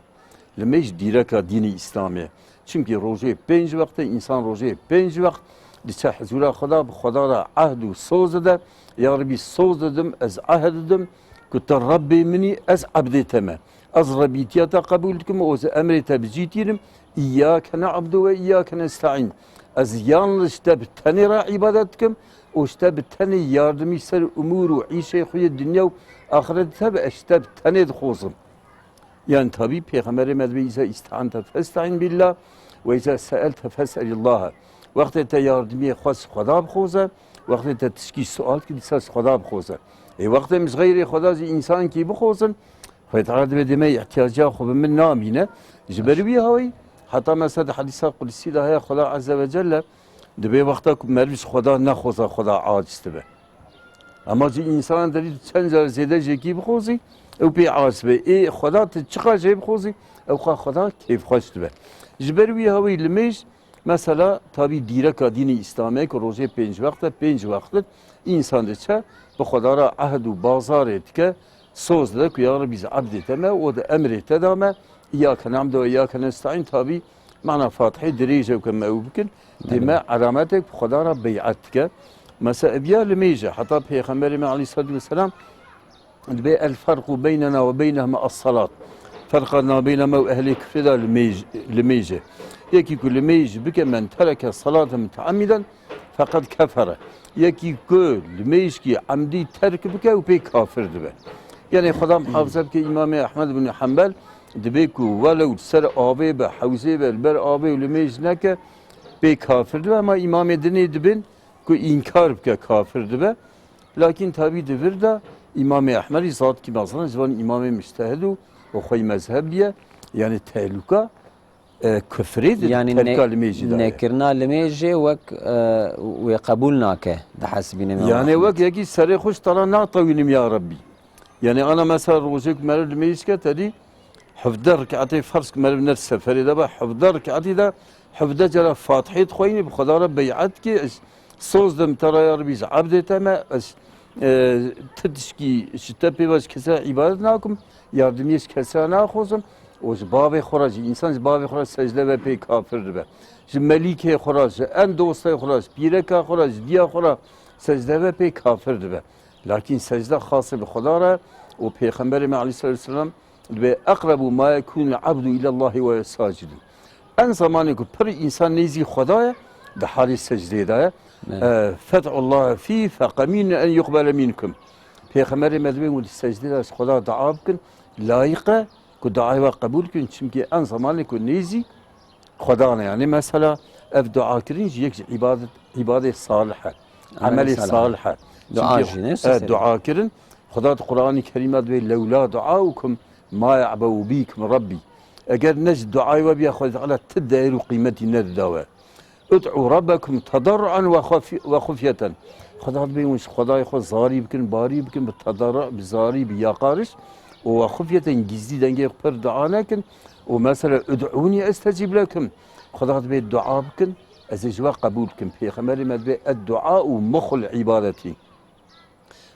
Limêj dîreka dînê Îslamê ye. Çimkî rojê pênc wext e, însan rojê pênc wext diçe hizûra Xweda, bi Xweda re ehd û soz dide. Ya Rebî, soz didim, ez ehd didim ku tu Rebbê min î, ez ebdê te me. Ez rebîtiya te qebûl dikim û ez emrê te bi cî tînim. Îyyâke ne'budu ve îyyâke nesta'în. Ez yalniz ji te bi tenê re îbadet dikim û ji te bi tenê yardimî ser umûr û îşê xwe yê dinya û axireta te be, ez ji te bi tenê dixwazim. Yan tabî Pêxemberê me dibê, "Îza îste'ente festa'in billah ve îza se'elte fes'elillah." Wextê te yardimiyê xwest, ji Xweda bixwaze, wextê te tişkî sual kir, dîsa ji Xweda bixwaze. Ê wextê em ji xeyrê Xweda, ji însankî bixwazin, Xwedê Teala dibê dê me îhtiyaciya xwe bi min namîne. Ji ber wî hawî, heta mesela di hedîsa qudsî de heye, Xweda Azze ve Celle dibê wexta ku meriv ji Xweda nexwaza, Xweda aciz dibe. Ema ji însanan derî tu çend car zêde jêkî bixwazî, ew pê aciz be. Ê Xweda tu çiqas jê bixwazî, ew xwe Xweda kêfxweş dibe. Ji ber wî hawî limêj, mesela, tabî dîreka dînê Îslamê ku rojê pênc wext e, pênc wext in, însan diçe bi Xweda re ehd û bazarê dike, soz dide ku ya Rebî, ez ebdê te me û di emrê te de me, îyake ne'budu ve îyake nesta'în, tabî Mana Fatihê dirêj e ku em ew bikin, dê me elametek bi Xweda re bey'et dike. Mesela ev ya limêj e, heta Pêxemberê me aleyhissalatu vesselam dibê el ferqu beynena ve beynehum es-salat. Ferqa nabeyna me û ehlê kufrê de limêj, limêj e. Yekî ku limêj bike men tereke salate muteammiden feqed kefere. Yekî ku limêjkî emdî terk bike û pê kafir dibe. Yanî Xweda muhafaza bike Îmamê Ehmed bin Hanbel dibê ku welew li ser avê be, hewzê be, li ber avê û limêj neke, pê kafir dibe. Ema îmamê dinê dibin ku înkar bike, kafir dibe. Lakin tabî di vir de Îmamê Ehmedî zatkî mezin e, ji van îmamê mujtehid û û xwey mezheb bîye. Yanî tehlûka, e, kufrê di Yanî terka ne-, limêjî de ye. Nekirina limêjê wek, e, wê qebûl nake, dihesibîne me Yani wek yekî serê xwe ji te re natewînim ya Rebbî. Yani ana mesela rojê ku meriv limêj dike, te dî hevdeh rikatê ferz ku meriv ne seferê de be, hevdeh rikatî de hevdeh cara Fatihê dixweyînî, bi Xweda re bey'et dikî, ez soz dim te re ya Rebbî, ji ebdê te me, ez, e, ti tişkî ji te pê ve ji kese îbadet nakim, yardimiyê ji kese naxwazim, û ji bavê xwe re, ji însan ji bavê xwe re secde ve pê kafir dibe. Ji melîkê xwe re, ji en dostê xwe re, ji pîreka xwe re, ji diya xwe re secde ve pê kafir dibe. Lakîn secde xasê bi Xweda re û Pêxemberê me aleyhissalatu vesselam dibê, "Eqrebu ma yekûnul abdu ilallahî ve huve sacidun." En zamanê ku pir însan nêzî Xweda ye, di halê secdê de ye. Evet. E, "Fed'ullahe fî feqemîn en yuqbele minkum." Pêxemberê me dibê, hûn di secdê de ji Xweda dua bikin, layiq e ku duayê we qebûl bikin, çimkî en zamanê ku nêzî Xweda ne. Yani mesela ev dua kirin jî yek ji îbadet, îbadê salih e. Amelê Amelê salih. Salih e. Dua Çimkî, jî ne e, seseri. Dua kirin. Xweda di Qur'anî Kerîm de dibê, "Lewla duaukum ma ya'beu bîkum Rabbî." Eger ne ji duayê we biya, Xwedê Teala ti değer û qîmetî nedida we. "Ud'u Rabbekum tedarruan ve xafi-, ve xufyeten." Xweda dibê hûn ji Xwedayê xwe zarî bikin, barî bikin, bi tedarru, bi zarî, bi yaqariş. Û ve xufyeten, gizlî dengê xwe pir dua nekin. Û mesela, "Ud'ûnî estecîb lekum." Xweda dibê dua bikin, ez ê ji we qebûl bikim. Pêxemberê me dibê, "Ed-duau muxul îbadetî."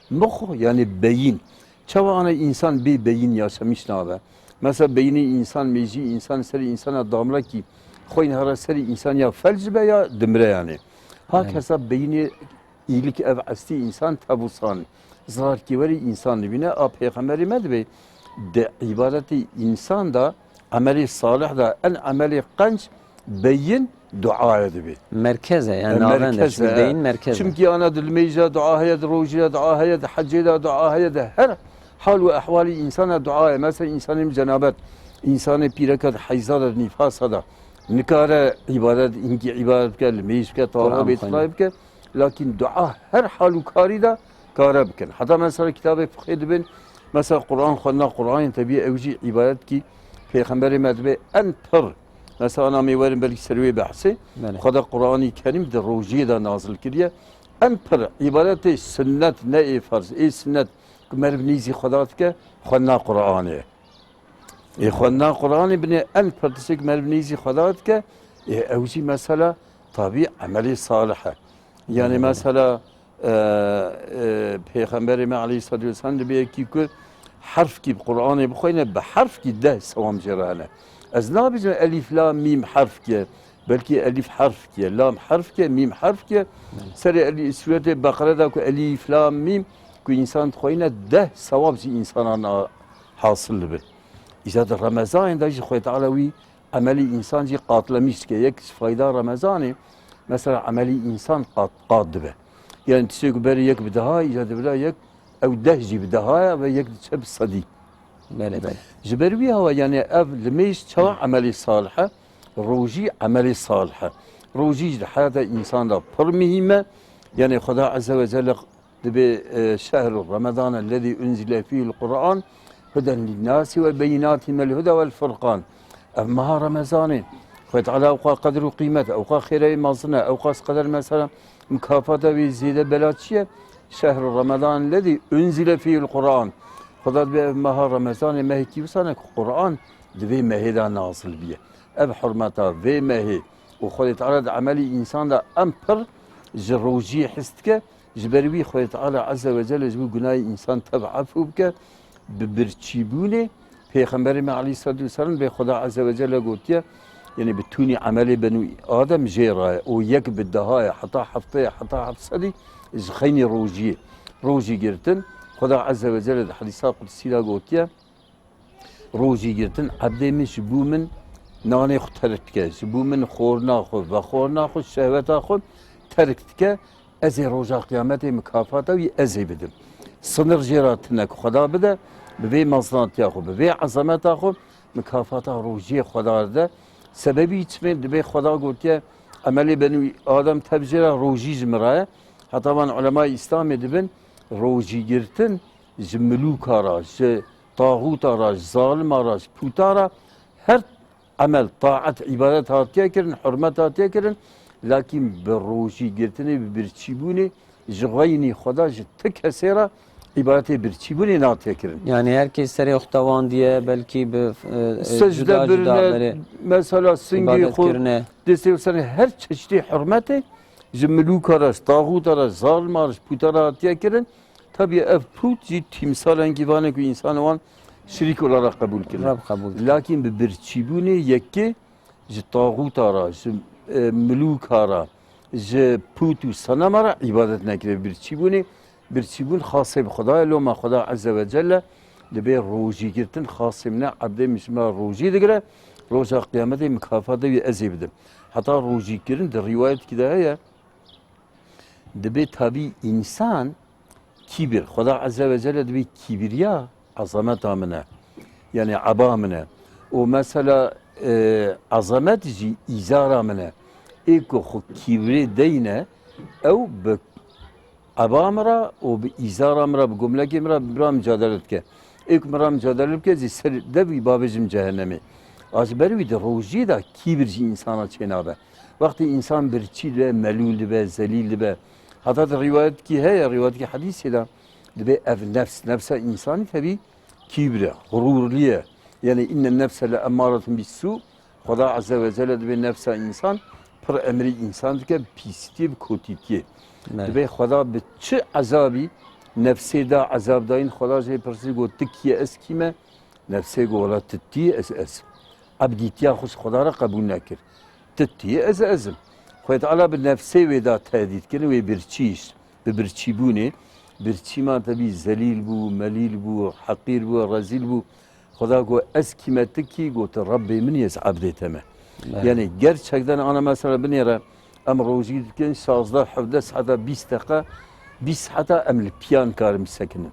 Mux, yani beyin. Çawa ana însan bê beyin yaşamîş nabe? Mesela beyinê însan, mêjî însan, serê însana damrekî xweyne here serê însan ya felc be ya dimre yani. Ha Yani. Kesa beyinê îlik ev estî însan tevûsan. Zarkî werî însan dibîne. A Pêxemberê me dibê di îbadetê însan de, emelê salih de, en emelê qenc beyin duaya dibê. Merkez e, yani E, navend e. merkez Çimkî e. beyin merkez e. Çimkî ana di limêja dua heye, di rojî de dua heye, di hecê de dua heye, di her hal û ehwalî însana dua ye. Mesela însanê bi cenabet, însanê pîreka di heyza de, di nîfasa de nikare îbadet, hinkî îbadet bike, limêj bike, tawa Qur'an bêtixayê xwendin. bike. Lakin dua her hal û karî de kare bikin. Heta mesela kitabê fiqhê dibin, mesela Qur'an xwendina Qur'anê tebî ew jî îbadetkî Pêxemberê me dibê en pir. Mesela ana em ê werin belkî ser wê behsê. Belê. Xweda Qur'anî Kerîm di rojiyê de nazil kiriye. En pir îbadetê sunnet, ne ê ferz, ê sunnet ku meriv nêzî Xweda dike, xwendina Qur'anê ye. Ê xwendina Qur'anê binê en pir tiştê ku meriv nêzî Xweda dike, ê ew jî mesela tabî emelê salih e. Yani Belê. mesela, e, e, Pêxemberê me aleyhissalatu vesselam dibê yekî ku herfkî bi Qur'anê bixweyne, bi herfkî deh sewam jê re hene. Ez nabêjim elîf lam mîm herfkî ye, belkî elîf herfkî ye, lam herfkî ye, mîm herfkî ye. Belê. Serê elî sûretê Beqere de ku elîf lam mîm ku însan dixweyne deh sewab jî însanan a-, hasil dibe. Îca di Remezanê de jî Xwedê Teala wî emelî însan jî qatlemîş dike. Yek ji fayda Remezanê, mesela emelî însan qat, qat dibe. Yani tiştê ku berê yek bi deha, îca di vira yek, ew deh jî bi deha ye ve yek diçe bi sedî. Belê, belê. Ji ber wî hewa, yani ev limêj çawa emelê salih e? Rojî emelê salih e. Rojî jî di heyata însan de pir muhîm e. Yani Xweda Azze ve Celle Dibê, e, "Şehru Remezan ellezî unzile fîhil Qur'an huden linnâsî ve beyinâtin minel huda vel furqan." Ev meha Remezanê, Xwedê Teala ewqa qedir û qîmet, ewqa xêreyê mezin e, ewqa qeder mesela mukafata wî zêde bela çi ye? "Şehru Remezan ellezî unzile fîhil Qur'an." Xweda dibê ev meha Remezanê mehekî wisa ne ku Qur'an di vê mehê de nazil bîye. Ev hurmeta vê mehê û Xwedê Teala di emelî însan de em pir ji rojiyê his dike. Ji ber wî Xwedê Teala Azze ve Celle ji bo gunahê însan tev efû bike, bi birçîbûnê Pêxemberê me aleyhissalatu vesselam bê Xweda Azze ve Celle gotiye, Yanî bi tûnî emelê benû Adem jê re ye. Û yek bi deha ye, heta heftê ye, heta heft sedî ji xeynî rojiyê. Rojî girtin, Xweda Ezze ve Celle di hedîsa qudsî de gotiye, rojî girtin, ebdê min ji bo min nanê xwe terk dike, ji bo min xwarina xwe, vexwarina xwe, şehweta xwe terk dike, ez ê roja qiyametê mikafata wî ez ê bidim. Sinir jê re tine ku Xweda bide, bi vê mezinatiya xwe, bi vê ezameta xwe, mikafata rojiyê Xweda dide. Sebebî çi me? Dibê Xweda gotiye, emelê benû Adem tev jê re, rojî ji min re ye. Heta van ulemayê Îslamê dibin, rojî girtin ji milûka re, ji taxûta re, ji zalima re, ji pûta re, her emel, taet, îbadet hatiye kirin, hurmet hatiye kirin, lakîn bi rojî girtinê, bi birçîbûnê ji xeynî Xweda ji ti kesê re îbaretê birçîbûnê natiye kirin. Yani her kes serê xwe tewandiye, belkî bi, e, e, Secde cuda cuda birine, berê mesela singê îbadet xwe, kirine. Destê xwe serê her çeşitê hurmetê ji milûka re, ji taxûta re, ji zalima re, ji pûta re hatiye kirin. Tabî ev pût jî tîmsalengî vanê ku însan wan şirîk olarak qebûl kirin. Rab qebûl kirin. Lakîn bi birçîbûnê yekê ji taxûta re, ji, e, milûka re, ji pût û senema re îbadet nekiriye. Birçîbûnê, birçîbûn xasê bi Xwedayê, loma Xweda Ezze ve Celle dibê rojî girtin xasê min e, ebdê min ji min re rojî digire, roja qiyametê mikafatê wî ez ê bidim. Heta rojî kirin di rîwayetekî de heye, Dibê tabî însan kîbir, Xweda Ezze ve Celle dibê kîbriya ezameta min e. Yani eba min e. Û mesela, e, ezamet jî îzara min e. Ê ku xwe kîbrê deyne, ew bi eba min re û bi îzara min re, bi gomlekê min re, bi min re micadele dike. Ê ku min re micadele bike, zî ser dev wî bavêjim cehennemê. A ji ber wî di rojiyê de kîbir ji însana çênabe. Wextê însan birçî dibe, melûl dibe, zelîl dibe. Heta di rîwayetkî heye, rîwayetkî hedîsê de dibê ev nefs, nefsa însanî tevî kîbir e, xurûrlî ye. Yani inne nefse le emmaretun bis sû, Xweda Azze ve Celle dibê nefsa însan pir emrê însan dike bi pîsîtiyê, bi kotîtiyê. Belê. Dibê Xweda bi çi ezabî nefsê da ezab dayîn, Xweda jê pirsî got, "Tu kî ye, ez kî me?" Nefsê got, "Wela tu tî, ez ez." Ebdîtiya xwe ji Xweda re qebûl nekir. Tu tî, ez ez im. Xwedê Teala bi nefsê wê da tehdît kirin, wê birçî, bi birçîbûnê, birçî ma tevî zelîl bû, melîl bû, heqîr bû, rezîl bû. Xweda got, "Ez kî me, tu kî?" Got, "Rebbê min yê, ez ebdê te me." Belê. Yani gerçekten ana mesela binêre, em rojî dikin şazdeh hevdeh saeta, bîst deqa, bîst saeta em li piyan karin bisekinin.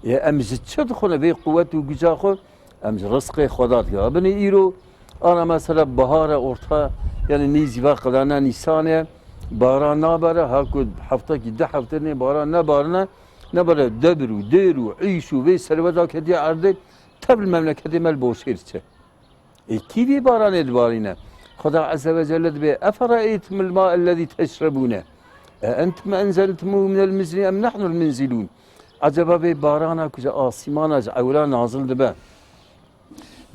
Ê, em ji çi dixwin vê quwet û guca xwe? Em ji rizqê Xweda dikin. Binê îro, ana mesela bahar e, orta, yani nêzî va qedana Nîsan e, baran nabare, ha ku heftekî, du hefte nê baran nebarine, nebare debir û dêr û îş û vê serweta ketiye erdê, tev li memleketê me li boşêr çe. Ê kî vî baranê dibarîne? Xweda Azze ve Celle dibê, "Efereeytumul ma'ellezî teşrebûne. E entum enzeltumûhu minel muzni em nahnul munzilûn." Eceba vê barana ku ji asîmana, ji ewla nazil dibe,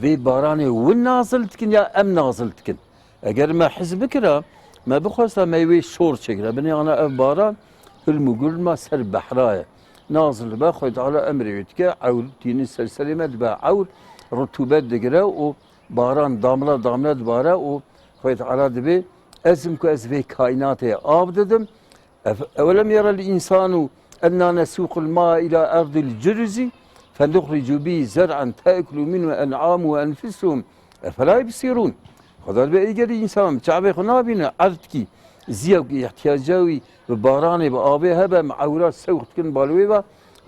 vê baranê hûn nazil dikin ya em nazil dikin? Eger me hez bikira, me bixwesta me wê şor çêkira. Binê ana ev baran hilm û gul ma ser behra ye. Nazil dibe, Xwedê Teala emrê wê dike, ewl tînin ser serê me dibe ewl, rutûbet digire û baran damla damla dibare û Xwedê Teala dibê, "Ez im ku ez vê kaînatê av didim." Ev-, "Ewelem yerel însanu enna nesûqul ma'e îlâ erdil curuzi fenuxricu bî zer'en te'kulu minhu en'amu ve enfusuhum efela yubsirûn." Xweda dibê, "Ey gelî însan, çavê xwe nabîne erdkî ziya ku îhtiyaca wî bi baranê, bi avê hebe, em ewra sewq dikin bal wê ve,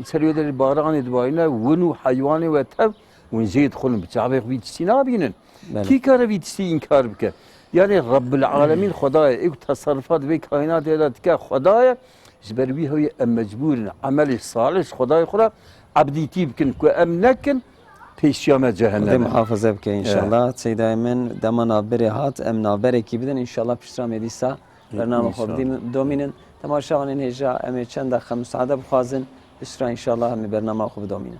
ser wê derê baranê dibarîne, win û heywanê we tev, hûn jê dixwin, bi çavê xwe vî tiştî nabînin." Belê. Kî kare vî tiştî înkar bike? Yani Rabbil Alemîn Xweda ye. Ê ku teserrufat vê kaînatê de dike Xweda ye. Ji ber wî hewî em mecbûr in emelê salih ji Xwedayê xwe re ebdîtî bikin. Ku em nekin, pêşiya me cehennem e. Xwedê muhafaze bike înşallah. Evet. Seydayê min, dema navberê hat, em navberekî bidin. Înşallah piştre me dîsa bernama xwe bidîm-, bidomînin. Temaşevanên hêja, em ê çend deqe misaade bixwazin. Piştre înşallah em ê bernama xwe bidomînin.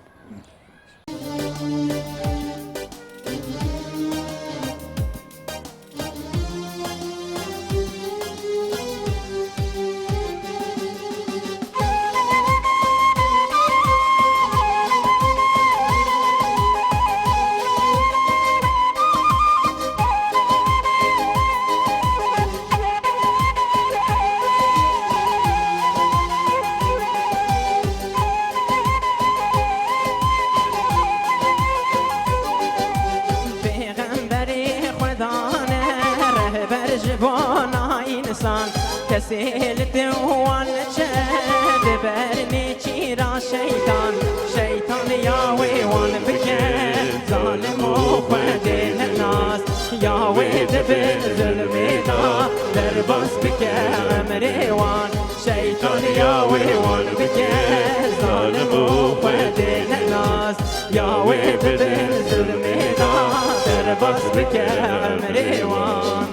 Kesê li dî wan neçe, di ber nêçîra şeytan. Şeytan ya wê wan bike zalim û Xwedê nenas. Ya wê di bin zulmê de derbas bike emrê wan. Şeytan ya wê wan bike zalim û Xwedê nenas. Ya wê di bin zulmê de derbas bike emrê wan.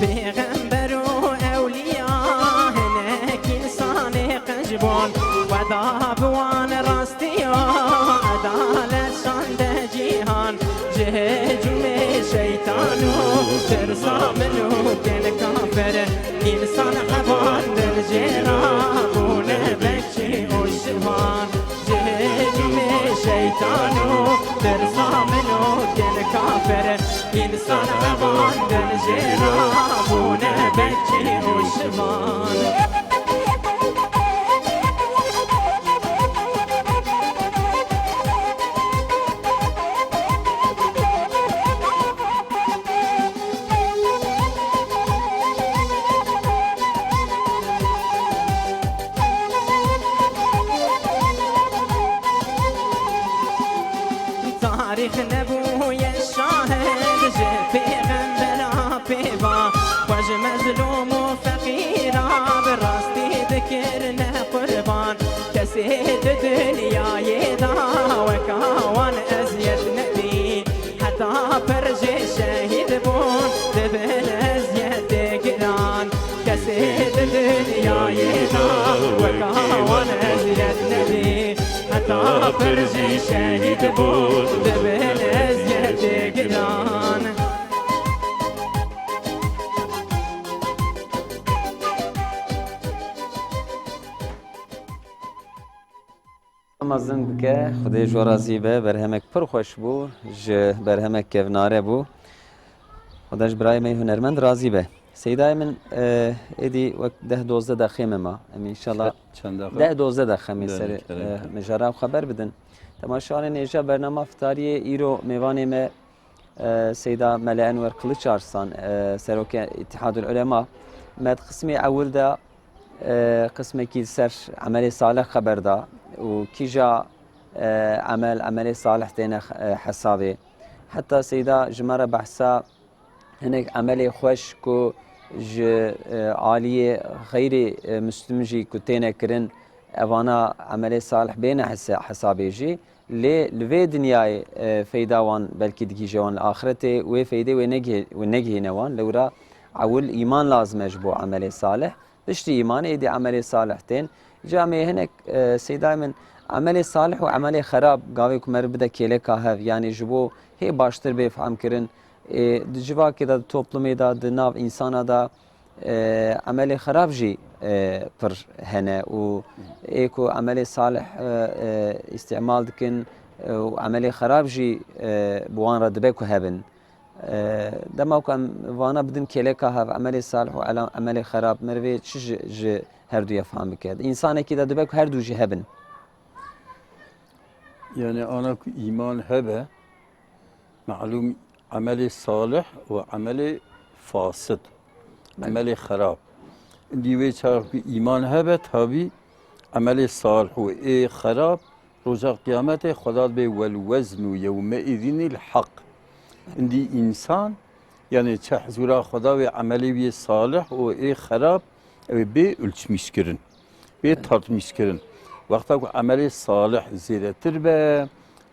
Pêxember û ewliya hinek însanê qij bûn, Xweda bi wan rastiya edalet şande cîhan. Ji hicûmê şeytan û tirsa min û kên kafir, însan hevandin jê re bûne bekçî û şivan. Ji hicûmê şeytan û tirsa min û kên kafir, însan hevandin jê re bûne bekçî û şivan. Tarîx nebûye şahid ji pêxembera pêva, xwe ji mezlûm û feqîra bi rastî dikirine qurban. Kesê di dinyayê de weka wan eziyet nebî. Heta pir jî şehîd bûn, dibin eziyetê giran. Kesê di dinyayê de weka wan eziyet nebî. Heta pir jî şehîd bûn, dibin eziyetê giran. Mezin bike, Xwedê ji we razî be, berhemek pir xweş bû, ji berhemek kevnare bû. Xweda ji birayê me hunermend razî be. Seydayê min, e, êdî wek deh dozdeh deqê me ma. Em înşallah Çend deqe? Deh dozdeh deqe me Belê, ser, kerem, e, kerem. Mijara xeber bidin. Temaşevanên hêja bernama fitariyê îro mêvanê me e, Seyda Mele Enwer Kılıç Arslan, e, Serokê Îtîhadul Ulema, me di qismê ewil de, e, qismekî li ser emelê salih xeber da û kîja, e, emel, emelê salih têne, e, hesabê. Heta Seyda ji me re behsa hinek emelê xweş ku ji, e, aliyê xeyrê, e, muslim jî ku têne kirin, evana emelê salih bêne hesa-, hesabê jî. Lê li vê dinyayê, e, feyda wan belkî digihîje wan, li axretê wê feydê wê negihê-, wê negihîne wan. Lewra ewil îman lazim e ji bo emelê salih. Piştî îmanê êdî emelê salih tên. Ca me hinek, e, Seydayê min, emelê salih û emelê xerab gavê ku meriv bide kêleka hev, yanî ji bo hê baştir bê fehmkirin, e, di civakê de, di toplumê de, di nav însana de, e, emelê xerab jî, e, pir hene û ê ku emelê salih, e, e, îstîmal dikin, e, û emelê xerab jî, e, bi wan re dibe ku hebin. E, dema ku em vana bidin kêleka hev, emelê salih û ela-, emelê xerab, merivê çi ji, ji herduya fam bike? Di însanekî de dibe ku her du jî hebin. Yani ana ku îman hebe, malûm emelê salih û emelê fasid, Belê. emelê xerab. Dî wê çax ku îman hebe, tabî emelê salih û ê xerab roja qiyametê Xweda dibê wel weznu yewme îzînil heq. Dî însan, yani çi hizûra Xweda wê emelê wê salih û ê xerab ew ê bê ulçmîşkirin. Bê tartmîşkirin. Wexta ku emelê salih zêdetir be,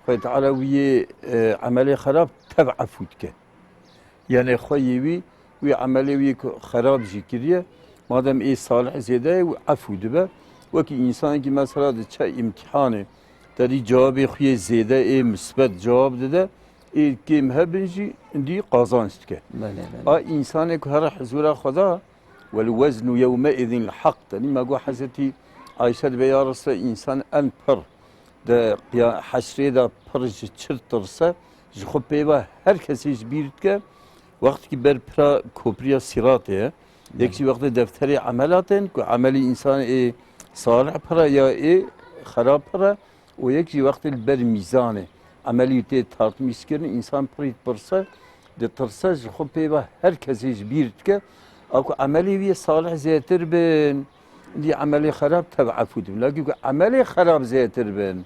Xwedê Teala wî yê, e, emelê xerab tev efû dike. Yani xwe yê wî, wî emelê wî ku xerab jî kiriye, madem ê salih zêde ye, wî efû dibe. Wekî însanekî mesela diçe îmtîhanê, te dî cewabê xwe yê zêde ê misbet cewab dide, ê kêm hebin jî dî qazanç dike. Belê, belê. A însanê ku here hizûra Xweda, Wel weznu yewme îzîn li heq. Tenî me got Hezretî Ayşe dibe ya Resulallah, însan en pir di qiya-, heşrê de pir ji çi tirse, Ji xwe pê ve her kesê ji bîr dike, wextekî ber pira kopriya Sîratê ye. Yek jî wextê defterê emela tên ku emelî însanê ê salih pira ya ê xerab pira û yek jî wextê li ber mîzanê emelî tê tartmîşkirin, însan pirî dipirse, ditirse, ji xwe pê ve her kesê ji bîr dike, a ku emelê wî salih zêtir bin, dî emelê xerab tev efû dibin. Lakî ku emelê xerab zêtir bin,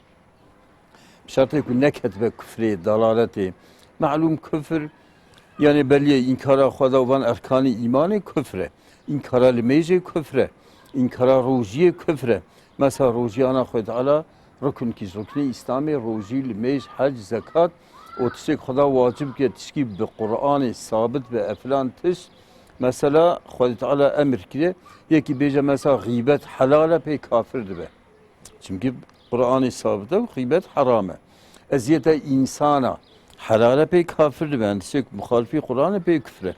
bi şertê ku neketibe kufrê, dalaletê. Melûm kufr, yani beliyê înkara Xweda û van erkanî îmanê kufr e. Înkara limêjê kufr e. Înkara rojiyê kufr e. Mesela rojiyana Xwedê Teala ruknkî ji ruknê Îslamê, rojî, limêj, hec, zekat û tiştê ku Xweda wacib kir, tişkî bi Qur'anê sabit be, e filan tişt. Mesela Xwedê Teala emir kiriye, yekî bêje mesela xîbet helal e, pê kafir dibe. Çimkî Qur'anê sabit e û xîbet heram e. Eziyeta însana helal e, pê kafir dibe. Tiştê ku muxalifî Qur'an e, pê kufr e.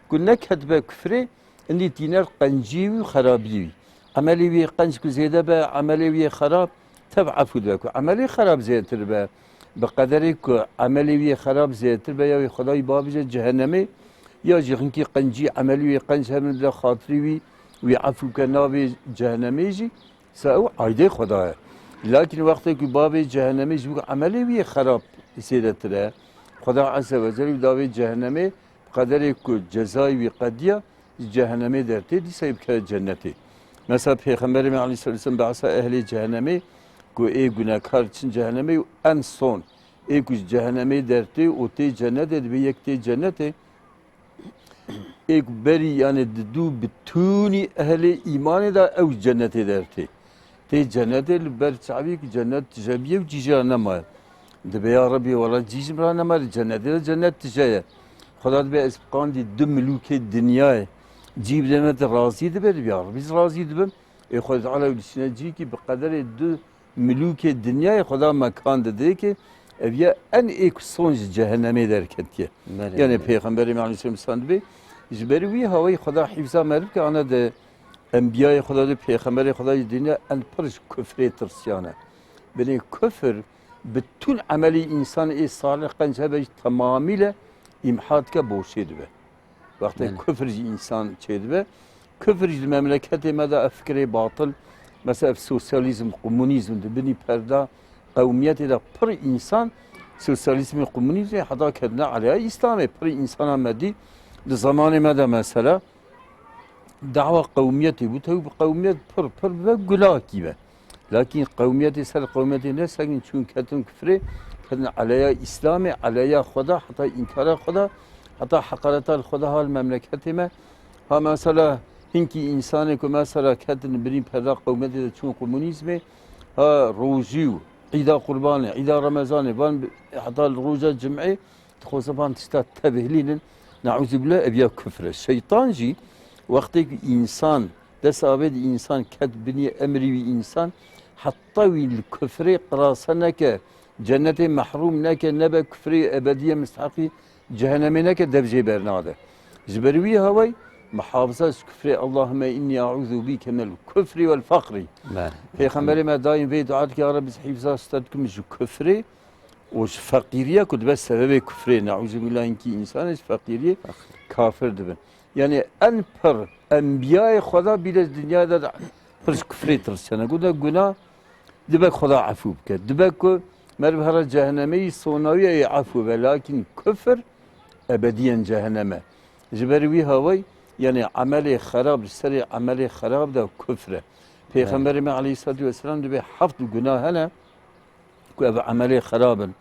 Ku neketibe kufrê, indî tîner qencî wî û xerabî wî. Emelê wî qenc ku zêde be, emelê wî xerab, tev efû dibe. Ku emelê xerab zêdetir be, bi qederê ku emelê wî xerab zêdetir be, ya wî Xwedayî babije cehennemê, ya jî hinkî qencî, emelê wî qenc hebin bide xatirî wî, wî efû ke navê cehennemê jî, Sa ew aydê Xweda ye. Lakin wextê ku bavê cehennemê ji bo emelê wî xerab zêdetir e, Xweda Azze ve Celle davê cehennemê bi qederê ku cezayê wî qediya, ji cehennemê dertê, dîsa yê bikeve cennetê. Mesela Pêxemberê me aleyhissalatu vesselam behsa ehlê cehennemê ku ê gunekar çin cehennemê û en son ê ku ji cehennemê dertê û tê cennetê, dibe yek tê cennetê, Ê ku berî, yani di dû bitûnî ehlê îmanê de ew cennetê dertê. Tê cennetê li ber çavî ku cennet tije bîye û cî jî ra nemaye. Dibe ya Rebî, wela cî ji min ra nemaye, cennetê de cennet tije ye. Xweda dibe ez bi qandî du milûkê dinyayê cî bideme, te razî dibe, dibe ya Rebî ez razî dibim. Ê Xwedê Teala wî dişîne cî kî bi qederê du milûkê dinyayê Xweda mekan dide ki ev ya en ê ku son ji cehennemê derketiye. Belê, Yani belê. Pêxemberê me aleyhisselam dibê, ji ber wî hawayî Xweda hîfza me bike, ana de enbiyayê Xweda de pêxemberê Xweda jî dinya en pir ji kufrê tirsiyane. Binê kufr, bütün emelî însan ê salih qenc hebe jî temamîle îmha dike, boşê dibe. Wextê Belê. Kufr ji însan çêdibe. Kufr ji memleketê me de ev fikirê batil, mesela ev sosyalîzm, komunîzm di binî perda qewmiyetê de pir însan sosyalîzmê, komunîzmê heta ketine eleya Îslamê. Pir însana me dî di zamanê me de mesela dawa qewmiyetê bû, tew bi qewmiyet pir, pir bibe gulakî be. Lakîn qewmiyetê ser qewmiyetê nesekin, çûn ketin kufrê, ketin eleya Îslamê, eleya Xweda, heta înkara Xweda, heta heqareta li Xweda ha li memleketê me. Ha mesela hinkî însanê ku mesela ketin binî perda qewmiyetê de çûn komunîzmê, ha rojî û îda qurbanê, îda remezanê, van bi-, heta li roja cim'ê, Dixwaze van tişta tevhilînin, neuzubîllah, ev ya kufr e. Şeytan jî wextê ku însan, dest avêt însan ket binî emrî wî însan, heta wî li kufrê qirase neke, cennetê mehrûm neke, nebe kufrê ebedî ye, misteheqî cehennemê neke, dev jê bernade. Ji ber wî hawayî muhafaza ji kufrê, Allahümme inni a'uzu bike minel kufri vel fakri. Belê. Pêxemberê me daîm vê dua dike, ya Rebbi, ez hîfza ji te dikim ji kufrê û ji feqîriya ku dibe sebebê kufrê, neuzubîllah, hinkî însanê ji feqîriyê kafir dibin. Yani en pir enbiyayê Xweda bîre di dinyayê de pir ji kufrê tirsiyane. Gote guna dibe Xweda efû bike. Dibe ku meriv here cehennemê yî sonawiya yê efû be, lakîn kufir ebediyen cehenneme. Ji ber wî hawayî, yani emelê xerab, li serê emelê xerab de kufr e. Pêxemberê me aleyhissalatu vesselam dibe heft guna hene, ku ev emelê xerab in,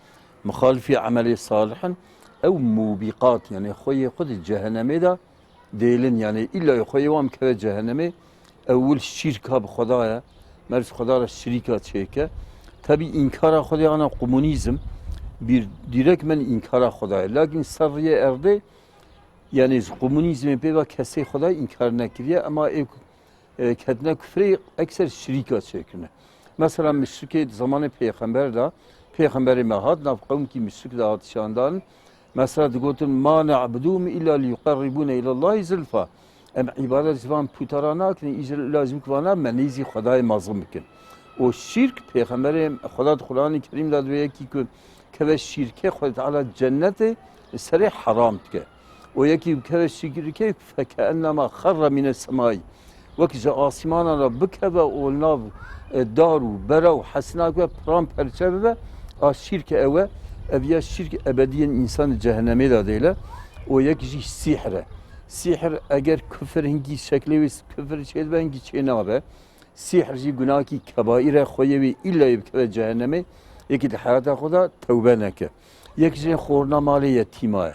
muxalifî emelê salih in, ew mûbîqat, yani xwe yê xwe di cehennemê de dêlin, yani îlla xwe yê wan bikeve cehennemê, ewil şîrka bi Xweda ye, meriv ji Xweda re şirîka çêke. Tebî înkara Xwedê ana komunîzm, bir direktmen înkara Xweda ye. Lakin ser riyê erdê, yani ji komunîzmê pê ve kesê Xwedayî înkar nekiriye, ema ê e, ketine kufrê ekser şirîka çêkirine. Mesela müşrikê di zamanê pêxember de, pêxemberê me hat, nav qewmkî müşrik de hat şandan. Mesela digotin, "Ma na'buduhum illa liyuqerribûne ilallahî zulfa." Em îbadet ji van pûtara nakin, îjra illa ji wî ku vana me nêzî Xwedayê mezin bikin. Û şirk, pêxemberê Xweda di Qur'anê Kerîm de divê yekî ku keve şîrkê, Xwedê Teala cennetê li serê heram dike. Û yekî bikeve şîrkê, fekeenema xerre mîne semai. Wek ji asîmana re bikeve û li nav, e, dar û bera û hesinak ve piran perçe bibe, a şîrke ew e, ev ya şîrk ebediyên însan li cehennemê de dêle. Û yek jî sîhr e. Sîhr eger kufir hinkî şeklê wê kufir çêdibe, hinkî çênabe. Sîhr jî gunahekî kebaîr e, xweyê wê îlla yê bikeve cehennemê, yekî di heyata xwe de tewbe neke. Yek jî xorina malê yetîma ye.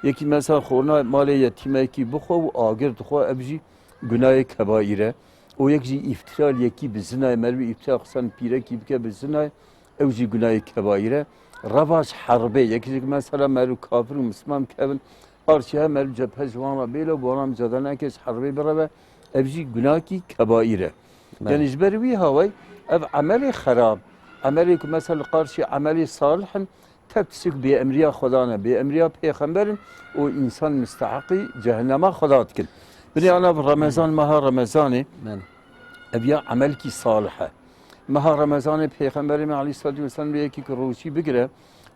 Yekî mesela xorina malê yetîma yekî bixwe û agir dixwe, ev jî gunahê kebaîr e. Û yek jî îftira li yekî bi zina ye, meriv îftira xwe ser pîrekî bike bi zina ye, ew jî gunahê kebaîr e. Reva ji herbê, yek jî mesela meriv kafir û misliman bikevin, qarşî hev meriv cephe ji wan re bêle û bi wan re micadele neke, ji herbê bireve, ev jî gunahekî kebaîr e. Belê. Yanî ji ber wî hawayî ev emelê xerab, emelê ku mesela li qarşî emelê salih in, tev tiştek bêemriya Xweda ne, bêemriya pêxember in û însan misteheqî cehennema Xweda dikin. Binê ana bi Remezan, meha Remezanê, Belê. Ev ya emelkî salih e. Meha Remezanê pêxemberê me aleyhissalatu vesselam bê yekî ku rojî bigire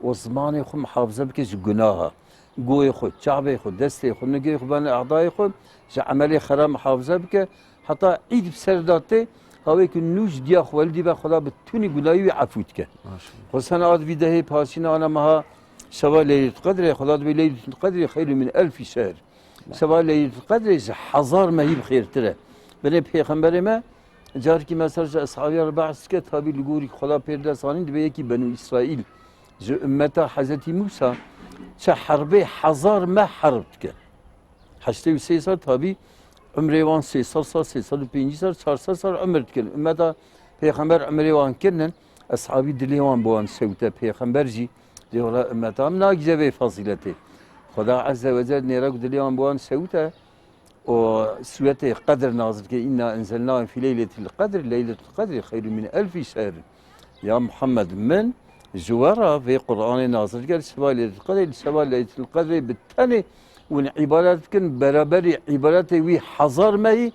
û zimanê xwe mihafize bike ji gunaha. Goyê xwe, çavê xwe, destê xwe, nigê xwe, ben e'dayê xwe ji emelê xera mihafize bike. Heta îd bi ser de tê, hawê ku nû ji diya xwe welidî be, Xweda bi tunî gunahî wî efû dike. Maşallah. Xwe sen a di vî dehê pasîna ana meha şeva Leyletulqedrê, Xweda dibê Leyletulqedrê xeyrun min elfî şehr. Şeva Leyletulqedrê ji hezar mehî bi xêrtir e. Binê pêxemberê me, carkî mesela ji eshabiya re behs dike, tabî li gorî Xweda pê de zanîn, dibê yekî Benû Îsraîl ji ummeta Hezretî Mûsa çi herbê hezar meh herb dike. Heştê û sê sal, tabî umrê wan sê sed sal, sê sed û pêncî sal, çar sed sal umir dikin. Ummeta pêxember umrê wan kirinin, eshabî dilê wan bi wan şewite, pêxember jî dê wela ummeta min nagîze vê fezîletê. Xweda Ezze ve Celle nêra ku dilê wan bi wan şewite, û sûretê Qedr nazil dike, "Înna enzelnâhu fî leyletil qedr, leyletul qedrî xeyrun min elfî şehr." Ya Muhammed, min ji we re vê Qur'anê nazil dike, li şeva Leyletul Qedrê, li şeva Leyletul Qedrê bi tenê hûn îbadet bikin, beraberî îbadetê wî hezar mehî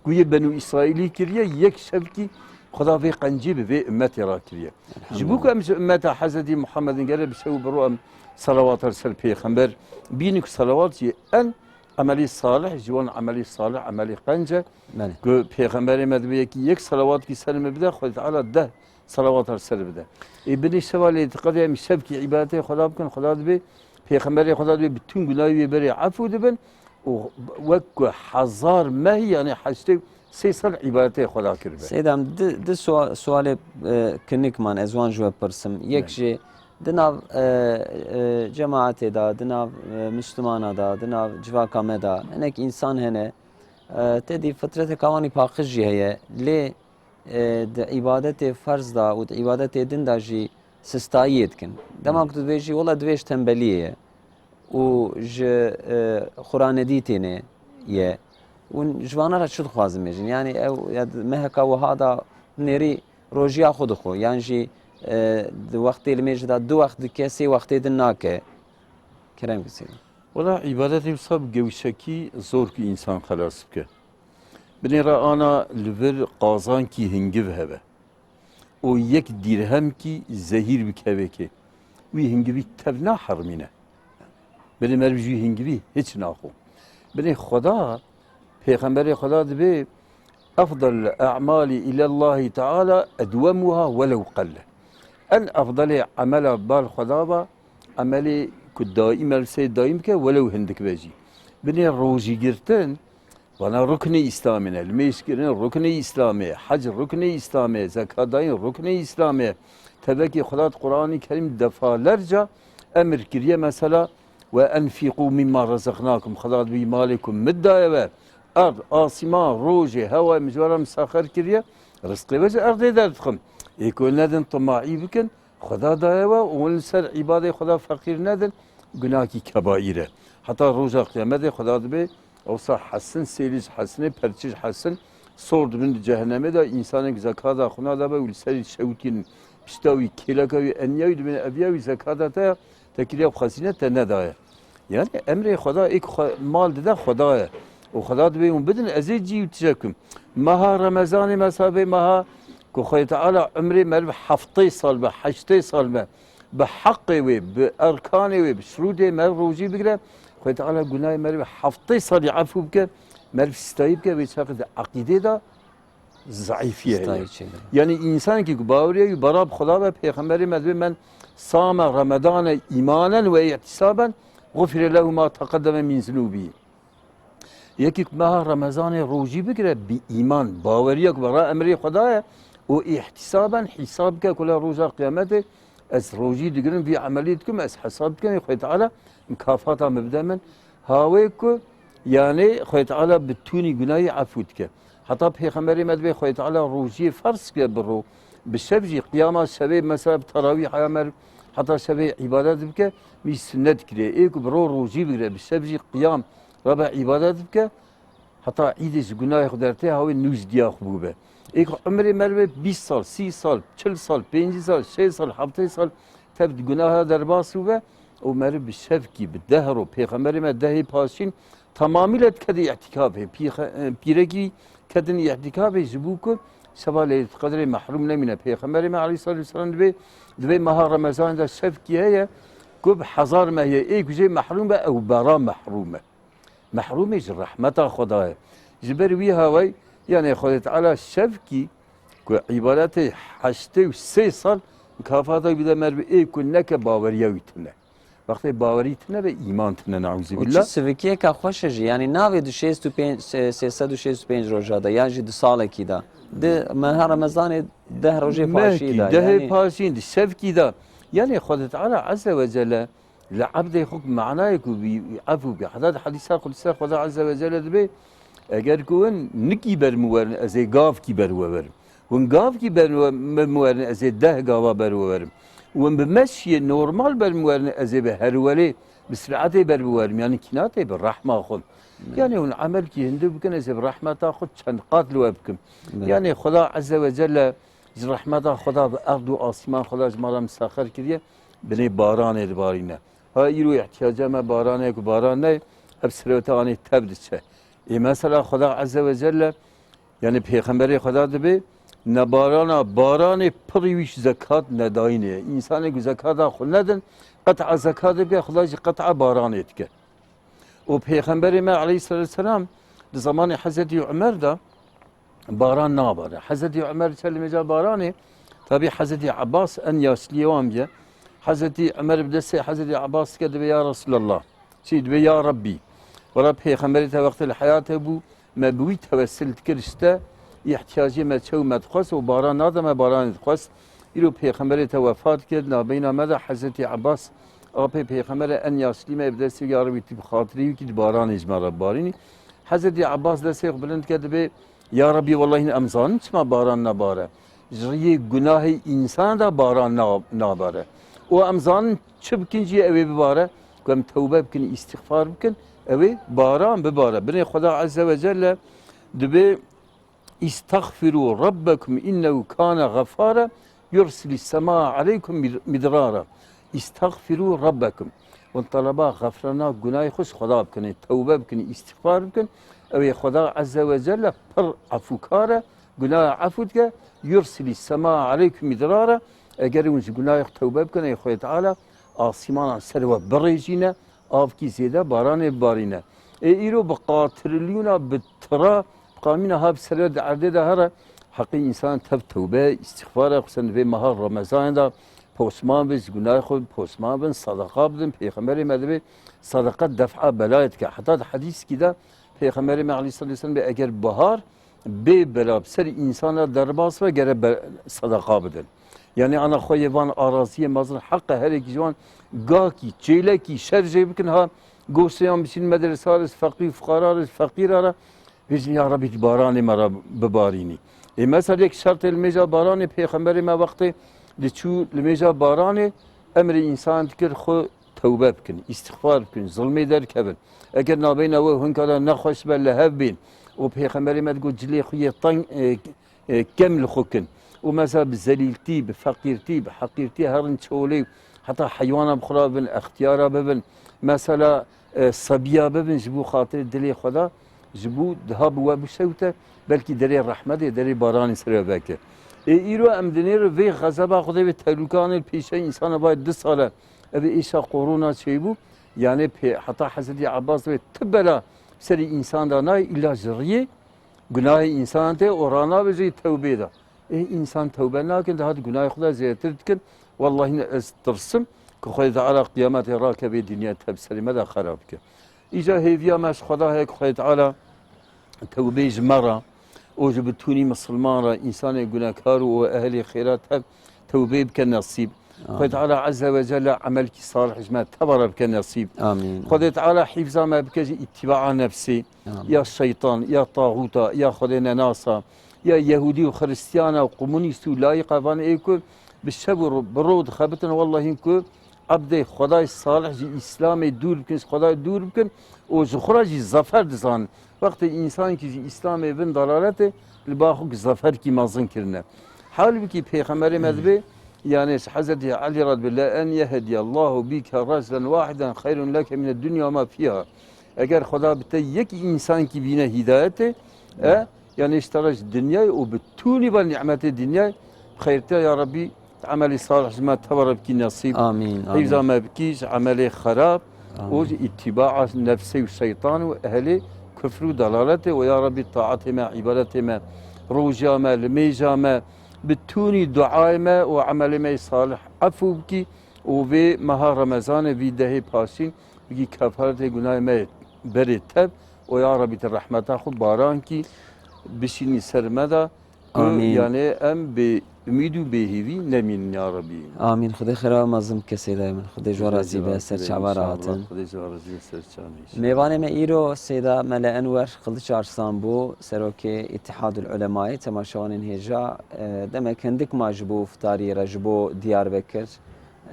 ku yê Benû Îsraîlî kiriye, yek şevkî Xweda vê qencî bi vê ummetê re kiriye. Ji bo ku em ji ummeta Hezretî Muhammedin gere bi şev û bi ro em selawat li ser pêxember bînin ku selawat jî en emelî salih, ji wan emelî salih, emelî qenc e. Belê. Ku pêxemberê me dibê yekî yek selawat kî ser me bide, Xwedê Teala deh selawat li ser bide. Ê binê şeva Leyletul Qedrê em şevkî îbadetê Xweda bikin, Xweda dibê, pêxemberê Xweda dibê bütün gunahî wê berê efû dibin û wek ku hezar mehî, yanî heştê û sê sal îbadetê Xweda kiribe. Seyda min, di, di sua-, sualê, e, kinik man, ez wan ji we pirsim. Yek Belê. Jê di nav, e, e, cemaetê de, di nav, e, Müslümana de, di nav civaka me de hinek însan hene, e, te dî fitreteka wan î paqij jî heye. Lê, e, di îbadetê ferz de û di îbadetê din de jî sistayiyê dikin. Dema ku tu dibêjî, wela divê ji tembeliyê ye û ji, e, xuranedî têne ye. Hûn ji vana re çi dixwazin bêjin? Yanî ew ya di meheka wiha de nêrî rojiya xwe dixwe, yan jî, e, di wextê li mêj de du wext dike, sê wextê din nake. Kerem ki seyda. Wela îbadetê wisa bi gewşekî zor ku însan xelas bike. Binêre ana li vir qazankî hingiv hebe û yek dîrhemkî zehîr bi kevêkê, wî hingivî tev nahermîne. Binê meriv ji wî hingivî hiç naxwe. Binê Xweda, pêxemberê Xweda dibê, "Efdal e'malî ilallahî teala edwemuha welew qelle." En efdalê emela bal Xweda ba, emelê ku daîm el sê daîm bike, welew hindik be jî. Binê rojî girtin, Vana ruknê Îslamê ne, limêjkirin ruknê Îslamê, hec ruknê Îslamê, zekatdayîn ruknê Îslamê. Tevekî Xweda di Qur'anî Kerîm defalerca emir kiriye, mesela, "Ve enfîqû mîmma rezeknakum", Xweda dibî malê ku min daye we, erd, asîman, rojê, hewayê min ji we re misaxer kiriye, rizqê we ji erdê derdixim. Ê ku nedin timaî bikin, Xweda daye we û hûn li ser îbadê Xweda feqîr nedin, gunahekî kebaîr e. Heta roja qiyametê Xweda dibê, ewsa hesin, sêlî ji hesinê, perçî ji hesin, sor dibin di cehennemê de, însanek zekata xwe nadabe û li serî şewitîn, pişta wî, kêleka wî, eniya wî dibin, eviya wî zekata te ya, te kiriya xwezîne te nedaye. Yani emrê Xweda, ê ku xwe mal dide Xweda ye. Û Xweda dibê hûn bidin, ez ê cî û tije bikim. Meha Remezanê, mesela vê meha ku Xwedê Teala umrê meriv heftê sal be, heştê sal be, bi heqê wê, bi erkanê wê, bi şurûtê meriv rojî bigire, Xwedê Teala gunahê meriv heftê salî efû bike, meriv sitayî bike, wê çaxê di eqîdê de zeîfiyê heye. Sitayî çêdibin. Yanî însanekî ku baweriya wî bera bi Xweda be, Pêxemberê me dibê, "Men same Remedane îmanen we îhtîsaben, xufire lehu ma teqedeme min zunûbî." Yekî ku meha Remezanê rojî bigire bi îman, baweriya ku bera emrê Xweda ye û îhtîsaben hîsab bike ku la roja qiyametê ez rojî digirim, vî emelî dikim, ez hesab dikim, Xwedê Teala mukafata min bide min. Hawê ku, yanî, Xwedê Teala bi tûnî gunahî efû dike. Heta Pêxemberê me dibê Xwedê Teala rojiyê ferz kire bi ro, bi şev jî qiyama şevê, mesela bi terawîha ya meriv heta şevê îbadet bike, wî sunnet kiriye. Ê ku bi ro rojî bigire, bi şev jî qiyam rabe îbadet bike, heta îdê ji gunahê xwe dertê, hawê nû ji diya xwe bûbe. Ê ku umrê meriv bîst sal, sî sal, çil sal, pêncî sal, şêst sal, heftê sal tev di gunaha derbas bûbe û meriv bi şevkî, bi deh ro, Pêxemberê me dehê paşîn temamî le dikete îtîkafê. Pîxe-, e, pîrekî ketin îtîkafê ji bo ku şeva Leyletîl Qedrê mehrûm nemîne. Pêxemberê me aleyhissalatu vesselam dibê, dibê meha Remezanê de şevkî heye ku bi hezar meh ye, ê ku jê mehrûm be, ew bera mehrûm e. Mehrûmê ji rehmeta Xwedayê. Ji ber wî hawayî, yanê Xwedê Teala şevkî ku îbadetê heştê û sê sal mukafata bide merivê ê ku neke baweriya wî tune. Wextê bawerî tune be, îman tune, neûzubîllah. Û çi sivikiyeke xweş e jî. Yanî navê di şêst û pênc, sê sed û şêst û pênc roja de, yan jî di salekî de, di meha Remezanê deh rojê paşî de, dehê yanî paşîn, di şevkî de. Yanê Xwedê Teala Azze ve Celle Li ebdê xwe manayê ku bî, efû bike. Heta di hedîsa qudusî de Xweda Azze ve Celle dibê, eger ku hûn nikî ber min werin, ez ê gavkî ber we werim. Hûn gavkî ber we, min werin, ez ê deh gava ber we werim. Hûn bi meşiyê normal ber min werin, ez ê bi herwelê, bi siratê ber bi werim. Yanî kî natê bi rehma xwe. Yanî hûn emelkî hindik bikin, ez ê bi rehmeta xwe çend qat li we bikim. Yanî Xweda Azze ve Celle ji rehmeta Xweda bi erd û asîman Xweda ji me re misaxer kiriye, binê baranê dibarîne. Ha îro îhtiyaca me baran e ku baran neyê, ev serweta anê tev diçe. Ê mesela Xweda Azze ve Celle, yanî Pêxemberê Xweda dibê, nebarana baranê pirî wî ji zekat nedayînê ye. Însanê ku zekata xwe nedin, qet'a zekatê bike, Xweda jî qet'a baranê dike. Û Pêxemberê me aleyhisselatu vesselam di zamanê Hezretî Umer de, baran nabare. Hezretî Umer diçe li mêja baranê, tabî Hezretî Abbas en yaşliyê wan bûye. Hezretî Umer bi destê Hezretî Abbas dike, dibê, "Ya Resulallah." Çi dibê, "Ya Rabbî." Wela Pêxemberê te wextê li heyatê bû, me bi wî tewessil dikir ji te, îhtiyacê me çew me dixwest û baran nade me, baranê dixwest. Îro Pêxemberê te wefat kir, nabeyna me de Hezretî Abbas, apê Pêxemberê en yaşlî me, bi destê, "Ya Rabbî, tu bi xatirê wî kî di baranê ji me re bibarînî." Hezretî Abbas destê xwe bilind dike, dibê, "Ya Rebî, wellahî em zanin çima baran nabare. Ji riyê gunahê însan de baran na-, nabare. Û em zanin çi bikin jî ew ê bibare, ku em tewbe bikin, îstixfar bikin, ew ê baran bibare." Binê Xweda Azze ve Celle dibê, "Îstexfirû Rebbekum innehu kane xefare, yursilî semaa aleykum mir-, midrara." Îstexfirû Rebbekum. Hûn teleba xefrana gunahê xwe ji Xweda bikin, tewbe bikin, îstixfar bikin. Ew ê Xweda Azze ve Celle pir efûkar e, gunaha efû dike. Yursilî semaa aleykum midrara. Eger hûn ji gunahê xwe tewbe bikin, ey Xwedê Teala asîmanan ser we birêjîne, avkî zêde baranê bibarîne. Ê îro bi qatrilyûna, bi tira, bi qamîna ha bi ser we di erdê de here, heqê însan tev tewbe, îstixfar e, xusûsen di vê meha Remezanê de posman be, ji gunahê xwe posman bin, sedeqa bidin. Pêxemberê me dibê sedeqa def'a belayê dike. Heta di hedîskî de Pêxemberê me aleyhisselatu vesselam bê, eger bahar bê bela bi ser însan re derbas be, gere be-, sedeqa bidin. Yanî ana xwe yê van araziyê mezin heqe herekî ji wan gakî, çêlekî, şer jê bikin ha, goşteyan biçîn medresa re, ji feqîr û fuqara re, ji feqîra re, bêjin, "Ya Rebî, tu baranê me re bibarînî." Ê mesela yek şertê li mêja baranê, Pêxemberê me wextê diçû li mêja baranê, emrê însan dikir xwe tewbe bikin, îstixfar bikin, zilmê derkevin. Eger nabeyna we hinkara nexweş be, li hev bên. Û Pêxemberê me digot, cilê xwe yê teng, e, e, kem li xwe kin. Û mesela bi zelîltî, bi feqîrtî, bi heqîrtî herin çolê, heta heywana bi xwe re bibin, extiyara bibin. Mesela, e, sebiya bibin, ji bo xatirê dilê xwe de, ji bo daha bi we bişewite, belkî derê rehmetê, derê baranê ser we veke. Ê îro em dinêrin vê xezeba Xwedê, vê tehlûkanê li pêşiya însana vay du sale, ev ê êşa korona çêbû, yanê pê heta Hezretî Ebbas vê ti bela serî însan de nayê, îlla ji riyê gunahê însan tê û ranabêje tewbê de. Ê însan tewbe nakin, dihat gunahê xwe de zêdetir dikin. Wellahî ne ez tirsim ku Xwedê Teala qiyametê rakeve dinyayê tev serê me de xera bike. Îca hêviya me ji Xweda heye ku Xwedê Teala tewbê ji me re û ji bitûnî misilman re, însanê gunekar û ehlê xêra tev tewbê bike nesîb. Xwedê Amîn. Teala Ezze ve Celle emelkî salih ji me teva re bike nesîb. Amîn. Xwedê Teala hîfza me bike ji îtîbaa nefsê, Amîn. Ya şeytan, ya taxûta, ya Xwedê nenasa, ya Yehûdî û Xiristiyana û komunîst û layîqa van ê ku bi şev û ro-, bi ro dixebitin, wellahî ku Ebdê Xwedayê salih ji Îslamê dûr bikin, ji Xwedayê dûr bikin û ji xwe re jî zafer dizanin. Wextê însankî ji Îslamê bin dalaletê, li ba xwe zaferkî mezin kirine. Halbûkî Pêxemberê me dibê, yanê ji Hezretî Elî re dibê, "Le en yehdiyallahu bike raclen wahiden xeyrun leke mine dunya ma fiha." Eger Xweda bi te yek însankî bîne hîdayetê, e, yanê ji te re ji dinyayê û bi tûnî ve nîmetê dinyayê bi xeyrtir e, ya Rebî. Emelî salih ji me teva re bikî nesîb. Amîn, amîn. Hîfza me bikî ji emelê xerab û Amîn. Ji îtîbaa nefsê û şeytan û ehlê kufr û dalaletê û ya Rebî taetê me, îbadetê me, roja me, limêja me, bi tûnî duayê me û emelê me yê salih efû bikî û vê meha Remezanê vî dehê paşîn bikî kefaretê gunahê me yê berê tev û ya Rebî tu rehmeta xwe baran kî bişînî ser me de. Ku Amîn. Yanê em bê umîd û bêhîvî nemînin ya Rebî. Amîn. Xwedê xêra mezin bike sêdayê min. Xwedê ji we razî be, ser çava re hatin. Xwedê ji we razî be, ser çavê. Mêvanê me îro Sêda Mele Enwer Kılıç Arslan bû, serokê Îtihadul Ulemayê, temaşevanên hêja, e, demek hindik ma ji bo iftarî re, ji bo Diyarbekir.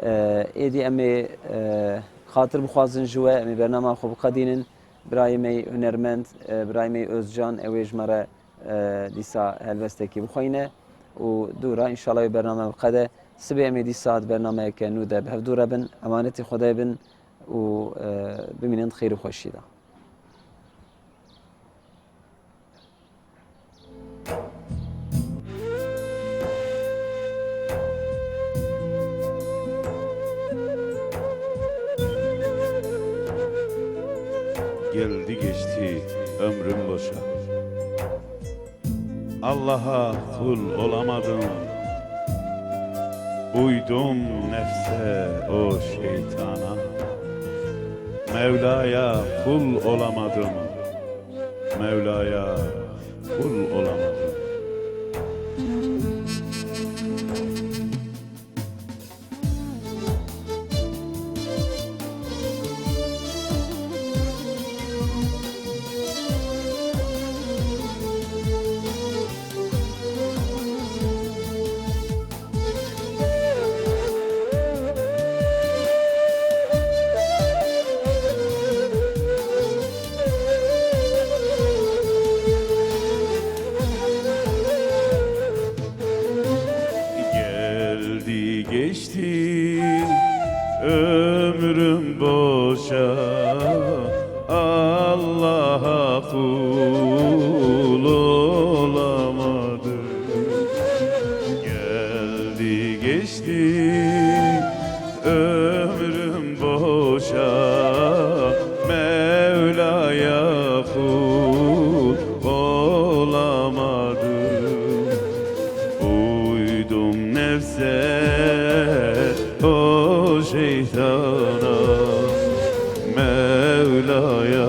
E, êdî em ê, e, xatir bixwazin ji we, em ê bernama xwe biqedînin. Birayê me yê hunermend, e, birayê me yê Özcan, ew ê ji me re e, dîsa helbestekî bixweyne û dû re, înşallah, wê bername biqede. Sibê em ê dîsa di bernameyeke nû de bi hev dû re bin. Emanetî Xwedê bin û, e, bimînin di xêr û xweşî de. Geldi geçti ömrüm boşa. Allah'a kul olamadım. Uydum nefse, o şeytana. Mevla'ya kul olamadım. Mevla'ya kul olamadım. Geldi geçti ömrüm boşa, Allah'a kul olamadım. Geldi geçti ömrüm boşa, Mevla'ya kul olamadım. Uydum nefse, o şeytana, Mevla'ya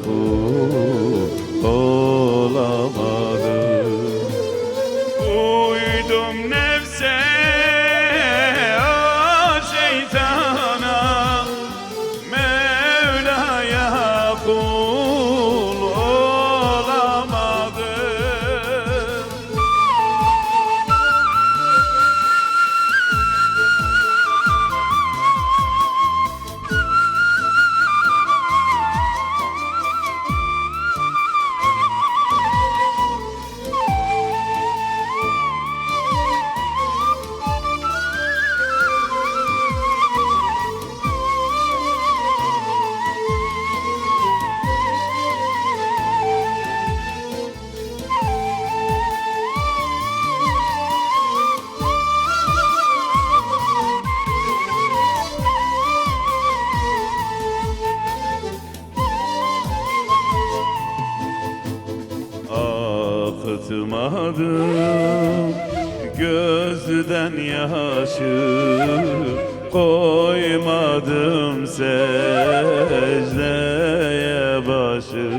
kul olamadım. Uydum nefse, o şeytana, Mevla'ya kul olamadım. Adım gözden yaşı koymadım secdeye başı.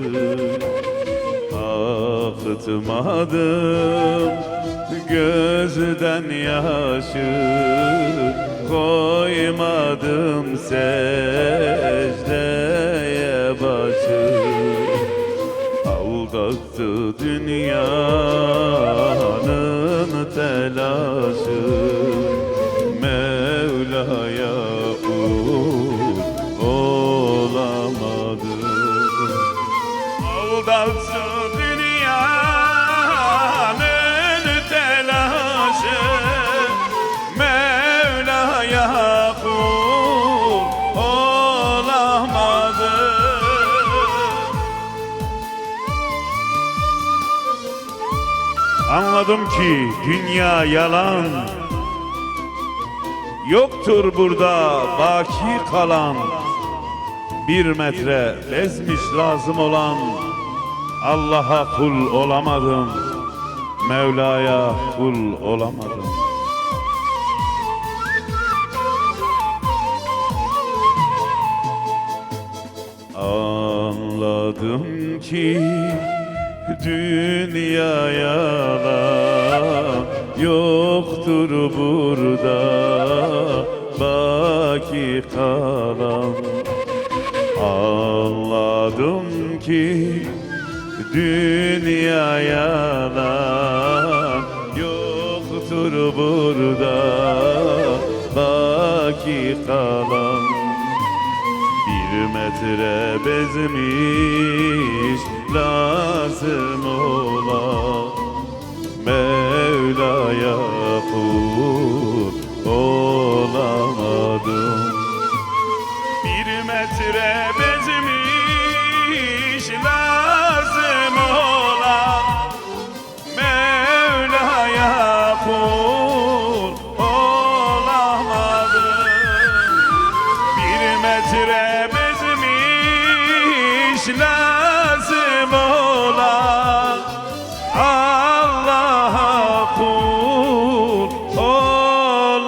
Akıtmadım gözden yaşı koymadım secdeye başı. Aldat Bastı dünyanın telaşı, Mevla'ya kul olamadım. Aldattı dünyanın telaşı, Mevla'ya kul olamadım. Anladım ki dünya yalan, yoktur burada baki kalan. Bir metre bezmiş lazım olan, Allah'a kul olamadım, Mevla'ya kul olamadım. Anladım ki dünya yalan, yoktur burada baki kalan. Anladım ki dünya yalan, yoktur burada baki kalan. Bir metre bezmiş lazım olan, Mevla'ya kul olamadım. Bir metre bezmiş lazım olan, Mevla'ya kul olamadım. Bir metre bezmiş lazım olan, Allah'a kul olamadım.